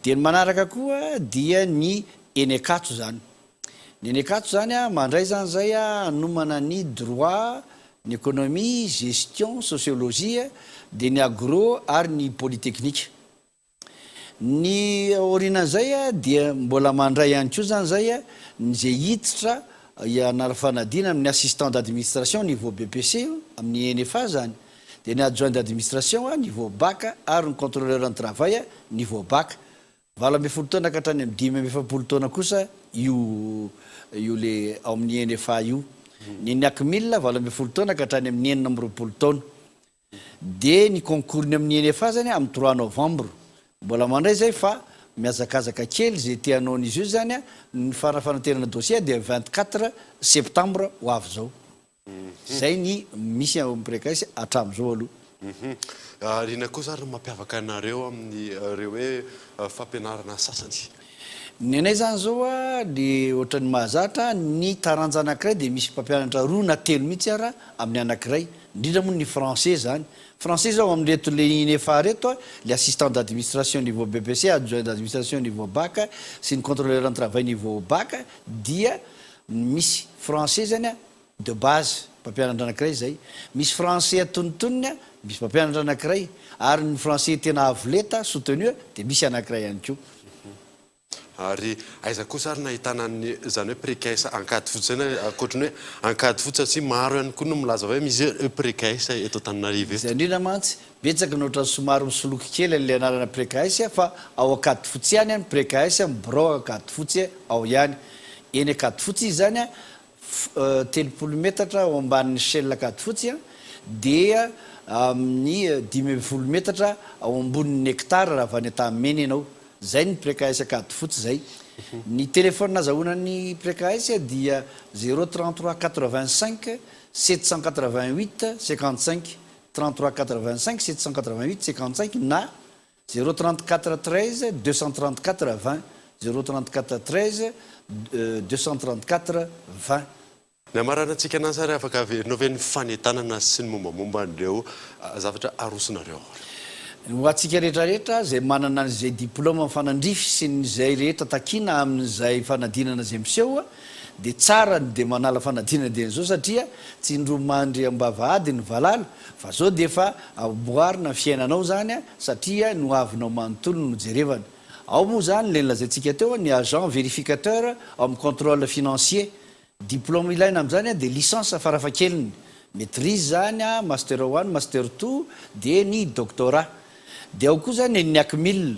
Dia ny manaraka koa dia ny eny Ankatso izany. Ny eny Ankatso izany mandray izany izay hanomana ny droit, ny économie, gestion, sociologie, dia ny agro ary ny polytechnique. Ny aorianan'izay dia mbola mandray ihany koa izany izay ny izay hiditra hianara fanadina amin'ny assistant d'administration niveau BEPC amin'ny ENFA izany, dia ny adjoint d'administration niveau bac ary ny contrôleur ny travail niveau bac. 18 taona ka hatrany amin'ny 45 taona kosa io io le ao amin'ny ENFA io. Ny ny ACMIL 18 taona ka hatrany amin'ny 26 taona. Dia ny concours-ny amin'ny INFA zany amin'ny trois novembre. Mbola mandray zay fa mihazakazaka kely zay te hanao an'izy io zany an, ny fara-fanaterana dossier dia 24 septembre ho avy zao. Zay ny misy ao amin'ny Precais hatramin'izao aloha. Ary inona kosa ary no mampiavaka anareo amin'ireo hoe fampianarana sasany? Ny anay zany zao a, le ohatran'ny mahazatra, ny taranja anankiray dia misy mpampianatra roa na telo mihitsy ara amin'ny anankiray, indrindra moa ny français zany. Français zao amin'ireto le INEFA reto a, le assistant d'administration niveau BEPC, adjoint d'administration niveau bac sy ny contrôleur en travail niveau bac dia misy français zany a de base, mpampianatra anankiray izay, misy français antonontonony a, misy mpampianatra anankiray, ary ny français tena avo lenta, soutenu, dia misy anankiray ihany koa. Ary aiza kosa ary nahitana ny izany hoe Precaisse Ankadifotsy izay na ankoatry ny hoe Ankadifotsy satria maro ihany koa no milaza hoe misy hoe Precaisse eto Antananarivo eto. Izay indrindra mantsy, betsaka ny ohatran'ny somary misoloky kely an'ilay anarana Precaisse fa ao Ankadifotsy ihany ny Precaisse, ny birao Ankadifotsy ao ihany. Eny Ankadifotsy izy izany 30 metatra ao ambanin'ny Shell Ankadifotsy dia amin'ny 15 metatra ao ambonin'ny Nectar raha avy any Antanimena ianao. Izay ny Precaes Ankadifotsy izay. Ny téléphone azahoana ny Precaes dia 0 33 85 788 55, 33 85 788 55 na 0 34 13 234 20, 0 34 13 234 20. Ny hamaranantsika anazy ary afaka averinao ve ny fanentanana sy ny mombamomba an'ireo zavatra arosonareo ao? Ho antsika rehetra rehetra izay manana an'izay diplôme mifanandrify sy ny izay rehetra takiana amin'izay fanadinana izay miseho dia tsara ny dia manala fanadinana dieny izao satria tsy indroa mandry am-bavahady ny valala fa zao dia efa amboarina ny fiainanao izany satria ny hoavinao manontolo no jerevana. Ao moa izany ilay nolazaintsika teo ny agent vérificateur ao amin'ny contrôle financier Diplôme ilaina amin'izany dia licence farafahakeliny, maitrise izany, master one, master two, dia ny doctorat. Dia ao koa izany ny Acmil.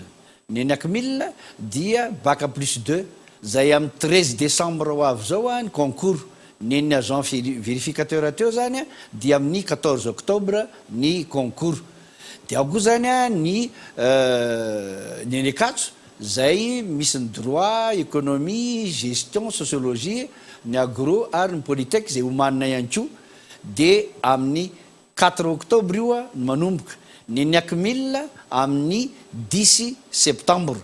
Ny an'ny Acmil dia bac plus deux, izay amin'ny 13 décembre ho avy izao ny concours. Ny an'ny agent vérificateur teo izany dia amin'ny 14 octobre ny concours. Dia ao koa izany ny ny eny Ankatso izay misy ny droit, économie, gestion, sociologie, ny agro ary ny polytech izay omanina ihany koa. Dia amin'ny quatre octobre io no manomboka. Ny eny Acmil amin'ny dix septembre.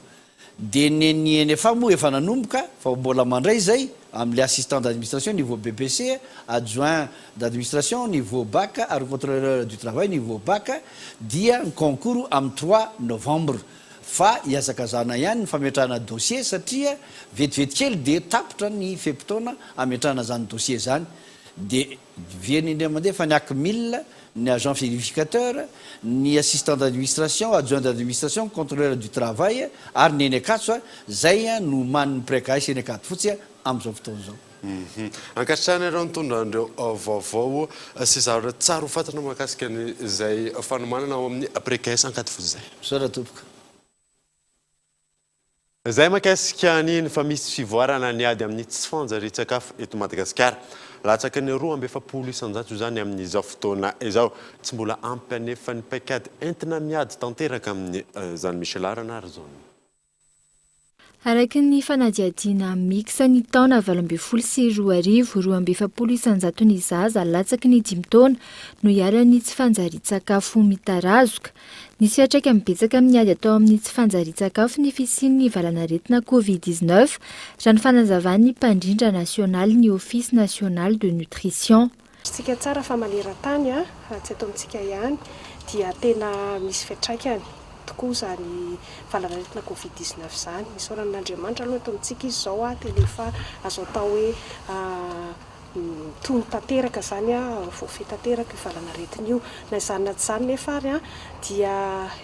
Dia ny ny NFA moa efa nanomboka fa mbola mandray izay amin'ilay assistant d'administration niveau BEPC, adjoint d'administration niveau bac ary contrôleur du travail niveau bac dia ny concours amin'ny trois novembre. Fa ihazakazahana ihany ny fametrahana dossier satria vetivety kely dia tapitra ny fe-potoana hametrahana izany dossier izany. Dia Very indray mandeha fa ny Acmil, ny agent vérificateur, ny assistant d'administration, adjoint d'administration, contrôleur du travail ary ny eny Ankatso, izay no omanin'ny Precaes eny Ankadifotsy amin'izao fotoana izao. Ankasitrahana ireo nitondra an'ireo vaovao sy zavatra tsara ho fantatra mahakasika an'izay fanomanana ao amin'ny Precaes Ankadifotsy izay. Misaotra tompoko. Izay mahakasika an'iny fa misy fivoarana ny ady amin'ny tsy fanjarian-tsakafo eto Madagasikara. Latsaky ny 42 isanjato izany amin'izao fotoana izao. Tsy mbola ampy anefa ny paikady entina miady tanteraka amin'izany Michel Ranarison. Araka ny fanadihadiana Mix ny taona 2018, 42 isan-jaton'ny zaza latsaky ny dimy taona no iharan'ny tsy fanjarian-tsakafo mitarazoka. Nisy fiantraikany betsaka amin'ny ady atao amin'ny tsy fanjarian-tsakafo ny fisian'ny valanaretina Covid 19, raha ny fanazavan'ny mpandrindra nasionalin'ny Office national de nutrition. Fantatsika tsara fa maneran-tany, tsy eto amintsika ihany, dia tena misy fiantraikany tokoa izany valanaretina Covid 19 izany. Isaorana an'Andriamanitra aloha eto amintsika izy izao tena efa azo atao hoe Tony tanteraka izany, voafehy tanteraka io valanaretina io. Na izany na tsy izany nefa ary dia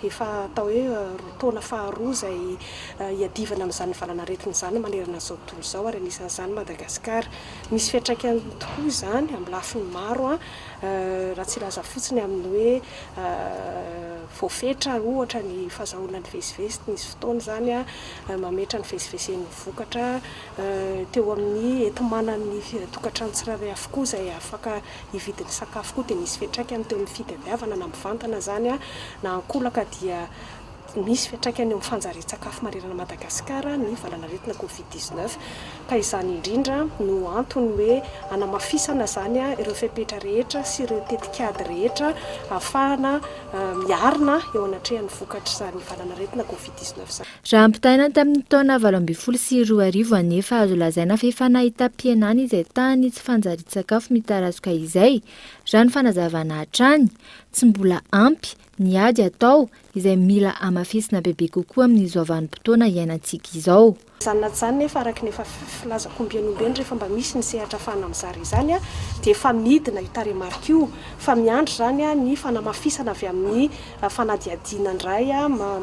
efa atao hoe roa taona faharoa izay iadivana amin'izany valanaretina izany manerana an'izao tontolo izao ary anisan'izany Madagasikara. Misy fiantraikany tokoa izany amin'ny lafiny maro. Raha tsy hilaza fotsiny amin'ny hoe voafetra ohatra ny fahazahoana nivezivezy, nisy fotoana izany mametra ny fivezivezen'ny vokatra teo amin'ny enti-manan'ny tokantrano tsirairay avokoa izay afaka hividy ny sakafo koa dia nisy fiantraikany teo amin'ny fitadiavana na mivantana izany na ankolaka dia misy fiantraikany eo amin'ny fanjarian-tsakafo manerana an'i Madagasikara ny valanaretina Covid 19 ka izany indrindra no antony hoe hanamafisana izany ireo fepetra rehetra sy ireo tetikady rehetra ahafahana miarina eo anatrehan'ny vokatr'izany valanaretina Covid 19 izany. Raha ampitahaina tamin'ny taona 2018 anefa azo lazaina fa efa nahitam-pihenana izay tahan'ny tsy fanjarian-tsakafo mitarazoka izay, raha ny fanazavana hatrany. Tsy mbola ampy ny ady atao izay mila hamafisina bebe kokoa amin'izao vanim-potoana iainantsika izao. Izany na tsy izany nefa araka ny efa filazako ombieny ombieny rehefa mba misy ny sehatra afahana mizara izany dia efa midina io tarehimarika io fa miandry izany ny fanamafisana avy amin'ny fanadihadiana indray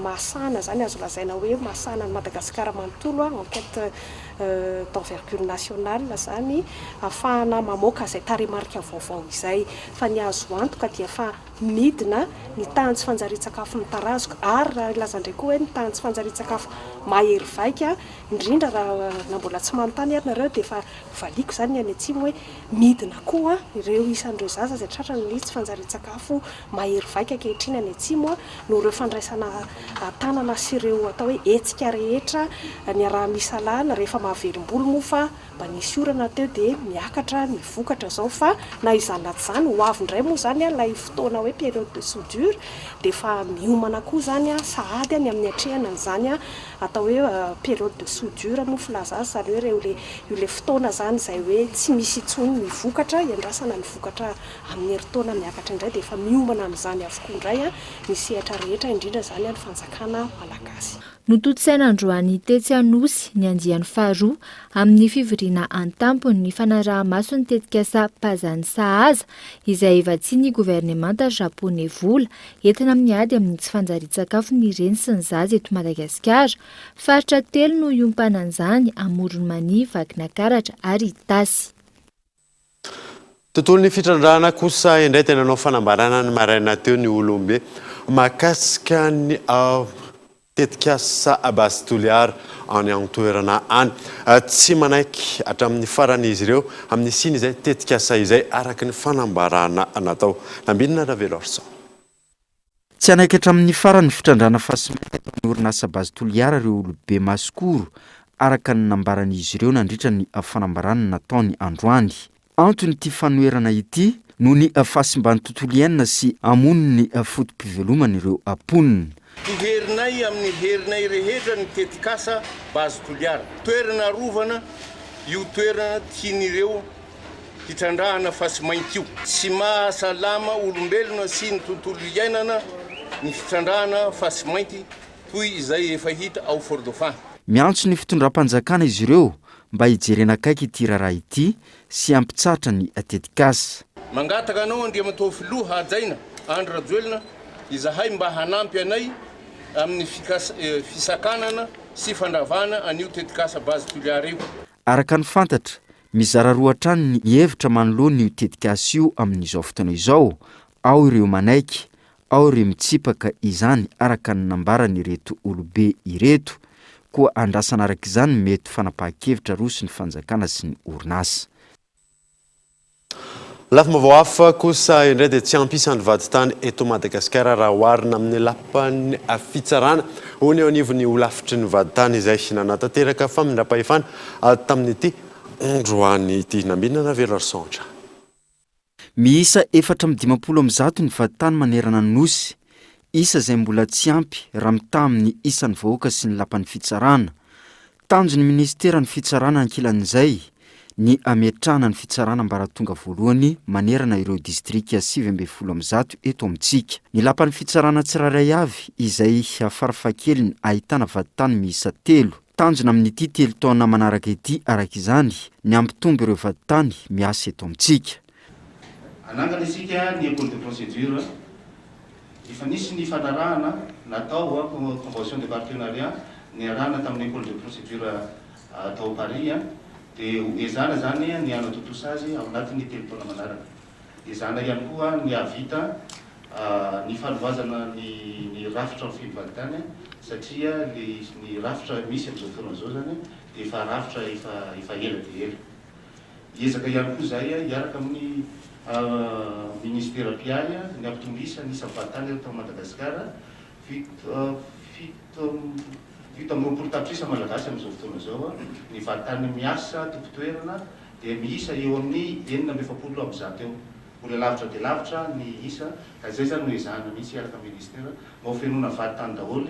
mahasahana izany azo lazaina hoe mahasahana an'i Madagasikara manontolo, enquête d'envergure nationale izany ahafahana mamoaka izay tarehimarika vaovao izay fa ny azo antoka dia fa midina ny tahan'ny tsy fanjarian-tsakafo mitarazoka ary raha hilaza indray koa hoe ny tahan'ny tsy fanjarian-tsakafo mahery vaika indrindra raha na mbola tsy manontany ary nareo dia efa valiako izany ny any atsimo hoe midina koa ireo isan'ireo zaza izay tratran'ny tsy fanjarian-tsakafo mahery vaika ankehitriny any atsimo noho ireo fandraisana an-tanana sy ireo atao hoe hetsika rehetra niaraha-misalana rehefa mahavelom-bolo moa fa Mba nisy orana teo dia miakatra ny vokatra zao fa na izany na tsy izany ho avy indray moa izany ilay fotoana hoe période de soudure dia efa miomana koa izany sahady ny amin'ny atrehana an'izany atao hoe période de soudure moa filaza azy izany hoe ireo le io le fotoana izany izay hoe tsy misy intsony ny vokatra iandrasana ny vokatra amin'ny herintaona miakatra indray dia efa miomana amin'izany avokoa indray ny sehatra rehetra indrindra izany ny fanjakana malagasy. Notontosaina androany tetsy Anosy ny andiany faharoa amin'ny fivoriana an-tampony ny fanaraha-maso ny tetikasa Pazany Sahaza izay vatsian'ny governemanta Japoney vola entina amin'ny ady amin'ny tsy fanjarian-tsakafo ny reny sy ny zaza eto Madagasikara. Faritra telo no hiompanan'izany, Amoron'i Mania, Vakinakaratra ary Itasy. Tontolon'ny fitrandrahana kosa indray dia nanao fanambarana ny maraina teo ny olombe mahakasika ny tetikasa Base Toliara any an-toerana any. Tsy manaiky hatramin'ny farany izy ireo amin'ny hisian'izay izay tetikasa izay araka ny fanambarana natao. Nambinina Raveloarison. Tsy hanaiky hatramin'ny farany ny fitrandrahana fasimainty ataon'ny orinasa Base Toliara ireo olobe Masikoro, araka ny nambaran'izy ireo nandritra ny fanambarana nataony androany. Anton'ity fanoherana ity noho ny fahasimban'ny tontolo iainana sy hamono ny foto-piveloman'ireo mponina. Toherinay amin'ny herinay rehetra ny tetikasa Base Toliara. Toerana arovana io toerana tian'ireo hitrandrahana fasimainty io. Tsy mahasalama olombelona sy ny tontolo iainana ny fitrandrahana fasimainty toy izay efa hita ao Fort Dauphin. Miantso ny fitondram-panjakana izy ireo mba hijerena akaiky ity raharaha ity sy hampitsahatra ny tetikasa. Mangataka anao Andriamatoa Filoha hajaina Andry Rajoelina izahay mba hanampy anay amin'ny fisakanana sy fandravana an'io tetikasa Base Toliara io. Araka ny fantatra, mizara roa hatrany ny hevitra manoloana io tetikasa io amin'izao fotoana izao, ao ireo manaiky, ao ireo mitsipaka izany araka ny nambaran'ireto olobe ireto. Koa andrasana araka izany ny mety fanapahan-kevitra aroson'ny fanjakana sy ny orinasa. Lafim-baovao hafa kosa indray dia tsy ampy isa ny vadintany eto Madagasikara raha oharina amin'ny lapan'ny fitsarana, hoy ny eo anivon'ny holafitry ny vadintany izay nanatanteraka famindram-pahefana tamin'ity androany ity. Nambinina Raveloarison hatrany. Miisa 154 ny vadintany manerana ny Nosy, isa izay mbola tsy ampy raha mitaha amin'ny isan'ny vahoaka sy ny lapan'ny fitsarana. Tanjon'ny minisiteran'ny Fitsarana ankilan'izay ny hametrahana ny fitsarana ambaratonga voalohany manerana ireo distrika 119 eto amintsika. Ny lapan'ny fitsarana tsirairay avy izay farafahakeliny ahitana vadintany miisa telo. Tanjona amin'ity telo taona manaraka ity araka izany ny hampitombo ireo vadintany miasa eto amintsika. Hanangana isika ny école de procédure. Efa nisy ny fanarahana natao, convention de partenariat, niarahana tamin'ny Ecole de procédure tao Paris, dia ho ezahana izany ny hanatontosa azy ao anatin'ny telo taona manaraka. Ezahana ihany koa ny hahavita ny fanohazana ny ny rafitra mifehy ny vadintany satria le ny rafitra misy amin'izao fotoana izao izany dia efa rafitra efa efa ela dia ela. Hiezaka ihany koa izahay hiaraka amin'ny Ministera mpiahy ny hampitombo isa ny isan'ny vadintany eto Madagasikara, 27 tapitrisa Malagasy amin'izao fotoana izao, ny vadintany miasa tompon-toerana dia miisa eo amin'ny 146 eo. Mbola lavitra dia lavitra ny isa ka izay izany no ezahana mihitsy hiaraka amin'ny Ministera mba ho fenoina vadintany daholo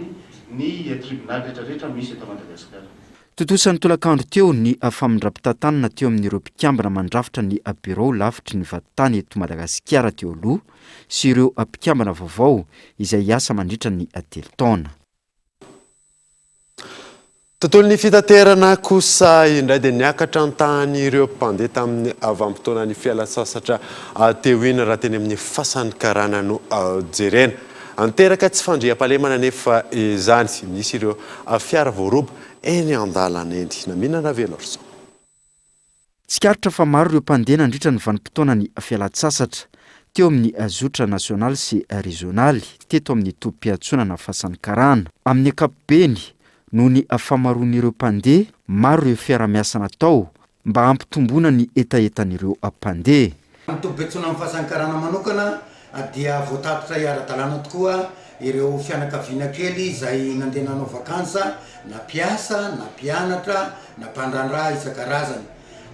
ny tribonaly rehetra rehetra misy eto Madagasikara. Tontosa ny tolakandro teo ny famindram-pitantanana teo amin'ireo mpikambana mandrafitra ny birao lafitry ny vadintany eto Madagasikara teo aloha sy ireo mpikambana vaovao izay hiasa mandritra ny telo taona. Tontolon'ny fitaterana kosa indray dia niakatra ny tahan'ireo mpandeha tamin'ny vanim-potoanan'ny fialan-tsasatra teo iny raha teny amin'ny Fasan'ny Karana no jerena. Niteraka tsy fandriampahalemana anefa izany. Nisy ireo fiara voaroba eny an-dalana eny. Namina Ravelorison. Tsikaritra fa maro ireo mpandeha nandritra ny vanim-potoanan'ny fialan-tsasatra, teo amin'ny zotra nasionaly sy rezionaly, teto amin'ny tobim-piantsonana Fasan'ny Karana. Amin'ny ankapobeny, noho ny fahamaroan'ireo mpandeha, maro ireo fiara-miasa natao mba hampitomboana ny hetahetan'ireo mpandeha. Ny tobim-piantsonan'ny Fasan'ny Karana manokana dia voatatitra hiara-dalàna tokoa ireo fianakaviana kely izay nandeha nanao vakansa, na mpiasa, na mpianatra, na mpandraharaha isan-karazany.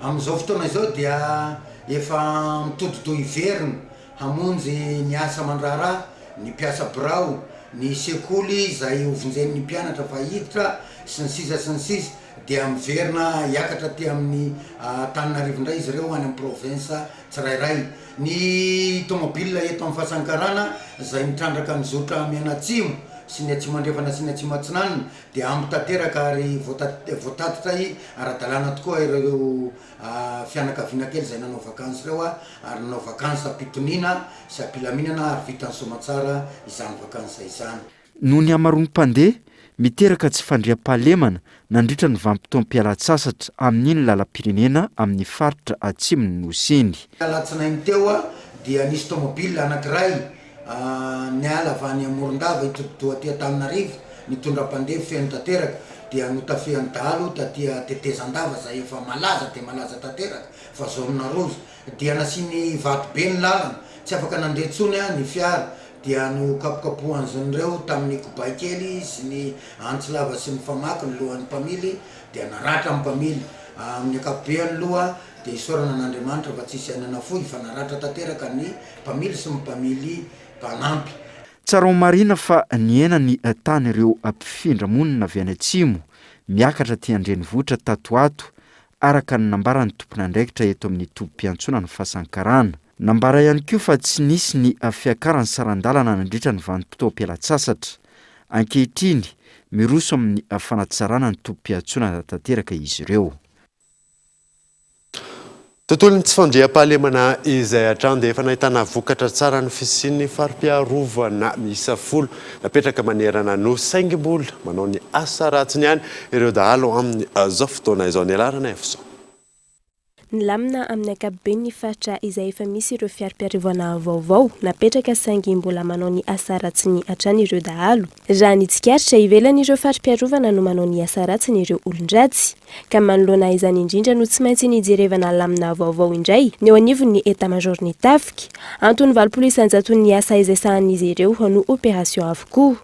Amin'izao fotoana izao dia efa mitodi-doha hiverina hamonjy ny asa aman-draharaha ny mpiasa birao, ny sekoly izay hovonjen'ny mpianatra fa hiditra, sy ny sisa sy ny sisa dia miverina hiakatra aty amin'ny Antananarivo indray izy ireo any amin'ny province tsirairay. Ny tomobile eto amin'ny Fasankarana izay mitrandraka ny zotra mianatsimo sy ny atsimo andrefana sy ny atsimo atsinanana dia ampy tanteraka ary voatatitra ara-dalàna tokoa ireo fianakaviana kely izay nanao vakansy ireo ary nanao vakansy am-pitoniana sy am-pilaminana ary vitany soamatsara izany vakansy izany. Noho ny hamaroan'ny mpandeha, miteraka tsy fandriampahalemana nandritra ny vanim-potoam-pialan-tsasatra amin'iny lalam-pirenena amin'ny faritra atsimon'ny Nosy iny. Alatsinainy teo dia nisy tomobile anankiray niala avy any Morondava hitodi-doha aty Antananarivo nitondra mpandeha feno tanteraka dia notafihan'ny dahalo taty Tetezandava izay efa malaza dia malaza tanteraka fa zone rouge dia nasiany vato be ny lalana tsy afaka nandeha intsony ny fiara dia nokapokapohan'zreo tamin'ny kobay kely sy ny antsy lava sy ny famaky ny lohan'ny mpamily dia naratra ny mpamily amin'ny ankapobeany loha dia isaorana an'Andriamanitra fa tsisy aina nafoy fa naratra tanteraka ny mpamily sy ny mpamily mpanampy. Tsara ho marihina fa nihena ny tahan'ireo mpifindra monina avy any atsimo miakatra aty an-drenivohitra tato ho ato araka ny nambaran'ny tompon'andraikitra eto amin'ny tobim-piantsonan'ny Fasankarana. Nambara ihany koa fa tsy nisy ny fiakaran'ny saran-dalana nandritra ny vanim-potoam-pialan-tsasatra. Ankehitriny, miroso amin'ny fanatsarana ny tobim-piantsonana tanteraka izy ireo. Tontolon'ny tsy fandriampahalemana izay hatrany dia efa nahitana vokatra tsara ny fisian'ny fari-piarovana miisa folo napetraka manerana ny Nosy saingy mbola manao ny asa ratsiny ihany ireo dahalo amin'izao fotoana izao. Ny alarana Efson. Nilamina amin'ny ankapobeny ny faritra izay efa misy ireo fiarom-piarovana vaovao napetraka saingy mbola manao ny asa ratsiny hatrany ireo dahalo. Raha ny tsikaritra, ivelan'ireo fari-piarovana no manao ny asa ratsiny ireo olon-dratsy. Ka manoloana izany indrindra no tsy maintsy nijerevana lamina vaovao indray ny eo anivon'ny Etat-major-n'ny tafika. Antony 80 isan-jaton'ny asa izay sahanin'izy ireo no opération avokoa.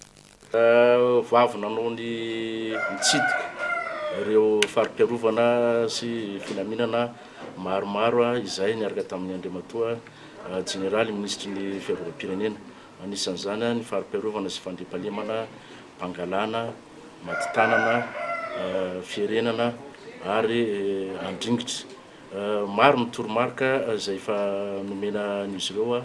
Vao avy nanao ny nitsidika ireo fari-piarovana sy filaminana maromaro izay niaraka tamin'ny Andriamatoa Jeneraly Minisitry ny Fiarovam-pirenena. Anisan'izany ny fari-piarovana sy fandriampahalemana, Pangalana, Matitanana, Fierenana ary Andringitra. Maro ny toromarika izay efa nomena an'izy ireo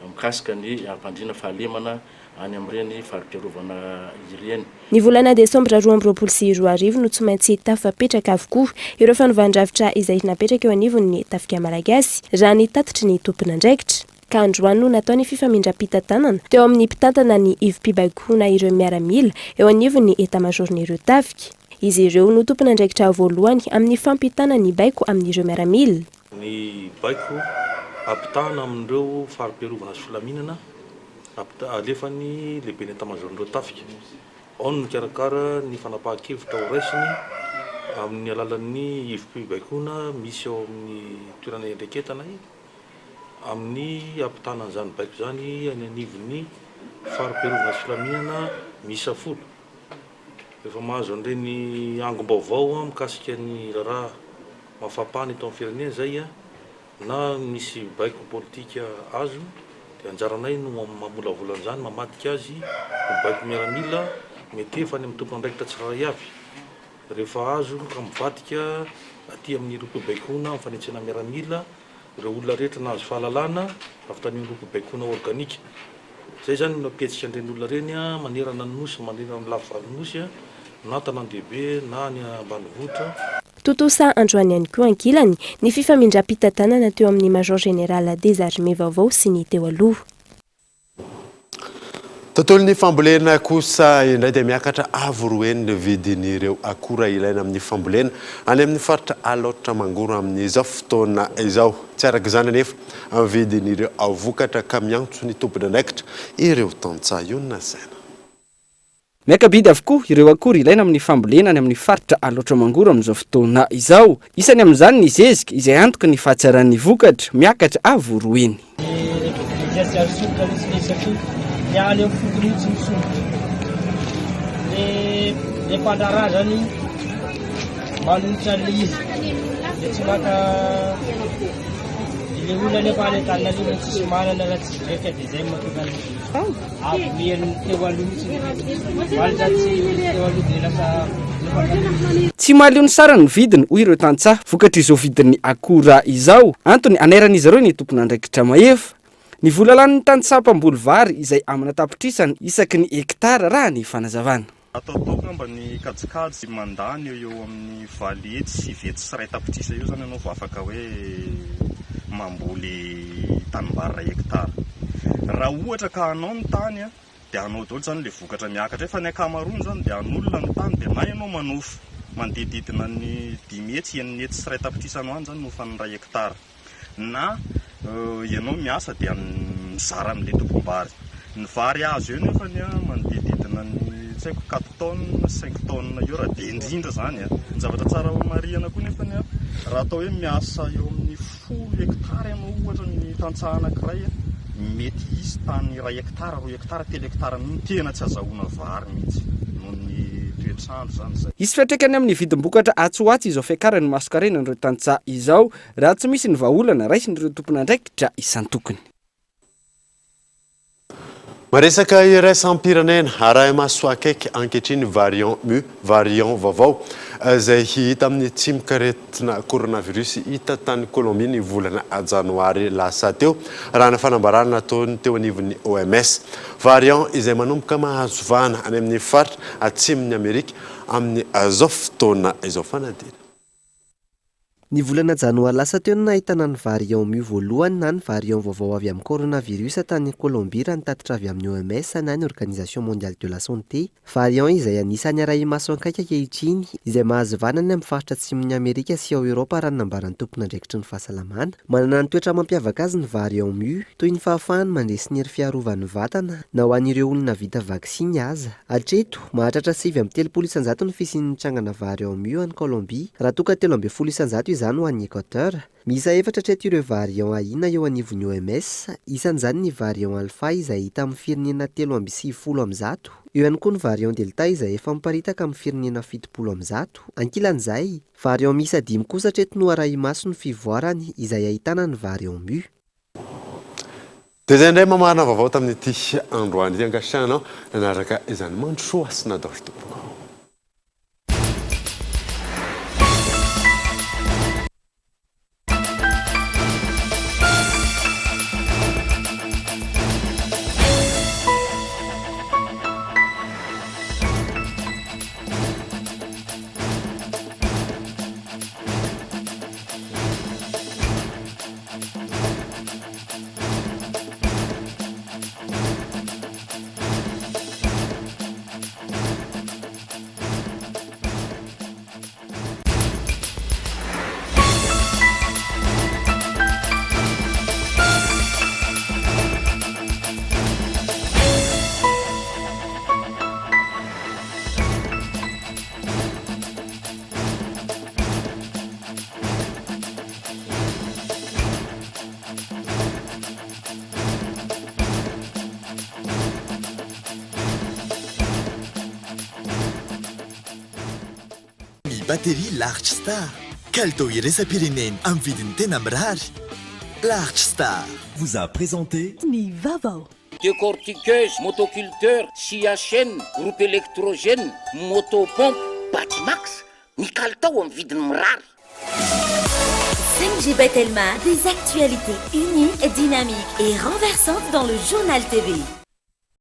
mikasika ny hampandriana fahalemana any amin'ireny fari-piarovana ireny. Ny volana desambra 2022 no tsy maintsy tafapetraka avokoa ireo fanovan-drafitra izay napetraka eo anivon'ny Tafika Malagasy, raha ny tatitry ny tompon'andraikitra. Ka androany no natao ny fifamindram-pitantanana teo amin'ny mpitantana ny ivom-pibaikoana ireo miaramila eo anivon'ny etamazaoron'ireo tafika. Izy ireo no tompon'andraikitra voalohany amin'ny fampitana ny baiko amin'ireo miaramila. Ny baiko ampitahana amin'ireo fari-piarovana sy filaminana alefan'ny lehiben'ny etamazaoron'ireo tafika. Ao no mikarakara ny fanapahan-kevitra ho raisiny amin'ny alalan'ny ivom-pibaikoana misy ao amin'ny toerana iandraiketanay amin'ny hampitana an'izany baiko izany any anivon'ny fari-piarovana sy filaminana miisa folo. Rehefa mahazo an'ireny angom-baovao mikasika ny raharaha mafampana eto amin'ny firenena izay na misy baiko politika azo dia anjaranay no mamolavola an'izany, mamadika azy ho baiko miaramila mety efa any amin'ny tompon'andraikitra tsirairay avy. Rehefa azo ka mivadika aty amin'ny rohim-pibaikoana amin'ny fanetsehana miaramila ireo olona rehetra nahazo fahalalana avy tany amin'ny rohim-pibaikoana organika. Izay izany no nampihetsika an'ireny olona ireny manerana ny Nosy, manerana ny lafivalon'ny Nosy, na an-tanàn-dehibe na any ambanivohitra. Tontosa androany ihany koa ankilany ny fifamindram-pitantanana teo amin'ny Major Général des Armées vaovao sy ny teo aloha. Tontolon'ny fambolena kosa indray dia miakatra avo roa heny ny vidin'ireo akora ilaina amin'ny fambolena any amin'ny faritra Alaotra Mangoro amin'izao fotoana izao. Tsy araka izany anefa ny vidin'ireo vokatra ka miantso ny tompon'andraikitra ireo tantsaha io no lazaina. Miaka-bidy avokoa ireo akora ilaina amin'ny fambolena any amin'ny faritra Alaotra Mangoro amin'izao fotoana izao. Isany amin'izany ny zezika, izay antoky ny fahatsaran'ny vokatra, miakatra avo roa heny. Ny zezika misondrotra mihitsy le satria ny any amin'ny fotony io tsy misondrotra. Le le mpandraharaha zany manolotra an'le izy de tsy maka de le olona nefa any Antananarivo tsisy manana raha tsy zezika de zay mahatonga an'le Avo miely ny teo aloha mihitsy ny vidiny. 800 sy teo aloha dia lasa 400. Tsy mahaleo ny sarany ny vidiny, hoy ireo tantsaha, vokatr'izao vidin'ny akora izao. Antony anairan'izy ireo ny tompon'andraikitra mahefa. Ny vola lanin'ny tantsaha mpamboly vary izay amina tapitrisany isaky ny hekitara, raha ny fanazavana. Ataotao angamba ny kajikajy mandany eo eo amin'ny 800, 900 tapitrisa eo izany ianao vao afaka hoe mamboly tanimbary iray hectare. Raha ohatra ka anao ny tany dia anao daholo izany ilay vokatra miakatra eo fa ny ankamaroany izany dia an'olona ny tany dia na ianao manofa manodidididina ny 500, 600 tapitrisa any ho any izany no hofan'ny iray hectare. na ianao miasa dia mizara amin'ilay tompom-bary. Ny vary azo eo nefany manodididina ny tsy haiko quatre tonnes, cinq tonnes eo raha be indrindra izany. Ny zavatra tsara homarihana koa nefany raha atao hoe miasa eo amin'ny folo hectares ianao ohatra ny tantsaha anankiray, mety hisy tany iray hectare, roa hectare, telo hectare mihitsy tena tsy azahoana vary mihitsy noho ny toetr'andro izany izay. Hisy fiantraikany amin'ny vidim-bokatra atsy ho atsy izao fiakaran'ny masonkarenan'ireo tantsaha izao Raha tsy misy ny vahaolana raisin'ireo tompon'andraikitra isan-tokony. Maresaka iraisam-pirenena, arahi-maso akaiky ankehitriny variant Mu, variant vaovao, izay hita amin'ny tsimokaretina coronavirus hita tany Colombie ny volana janoary lasa teo, raha ny fanambarana nataony teo anivon'ny OMS. Variant izay manomboka mahazo vahana any amin'ny faritra atsimon'i Amerika amin'izao fotoana izao. Fanadihadiana. Ny volana janoary lasa teo no nahitana ny variant Mu voalohany na ny variant vaovao avy amin'ny coronavirus tany Colombie raha ny tatitra avy amin'ny OMS na ny Organisation Mondiale de la Santé. Variant izay anisan'ny arahi-maso akaiky ankehitriny, izay mahazo vahana any amin'ny faritra atsimon'i Amerika sy ao Eoropa raha ny nambaran'ny tompon'andraikitry ny fahasalamana. Manana ny toetra mampiavaka azy ny variant Mu, toy ny fahafahany mandresy ny hery fiarovan'ny vatana na ho an'ireo olona vita vaksiny aza. Hatreto, mahatratra 39% ny fisian'ny trangana variant Mu any Colombie, raha toa ka 13% izany ho an'i Equateur. Miisa efatra hatreto ireo variant ahiana eo anivon'ny OMS, isan'izany ny variant Alpha izay hita amin'ny firenena 193, eo ihany koa ny variant Delta izay efa miparitaka amin'ny firenena 170. Ankilan'izay, variant miisa dimy kosa hatreto no arahi-maso ny fivoarany izay ahitana ny variant Mu. Dia izay indray mamarana vaovao tamin'ity androany ity ankasitrahana anao nanaraka izany mandrosoa sy nadoro tompoko. batterie Large Star. Kalitao iraisam-pirenena amin'ny vidiny tena mirary. Large Star vous a présenté Ny vaovao. Décortiqueuse, motoculteur, scie à chaîne, groupe électrogène, motopompe, Batimax, ny kalitao amin'ny vidiny mirary. 5G by Telma, des actualités uniques, dynamiques et renversantes dans le journal TV.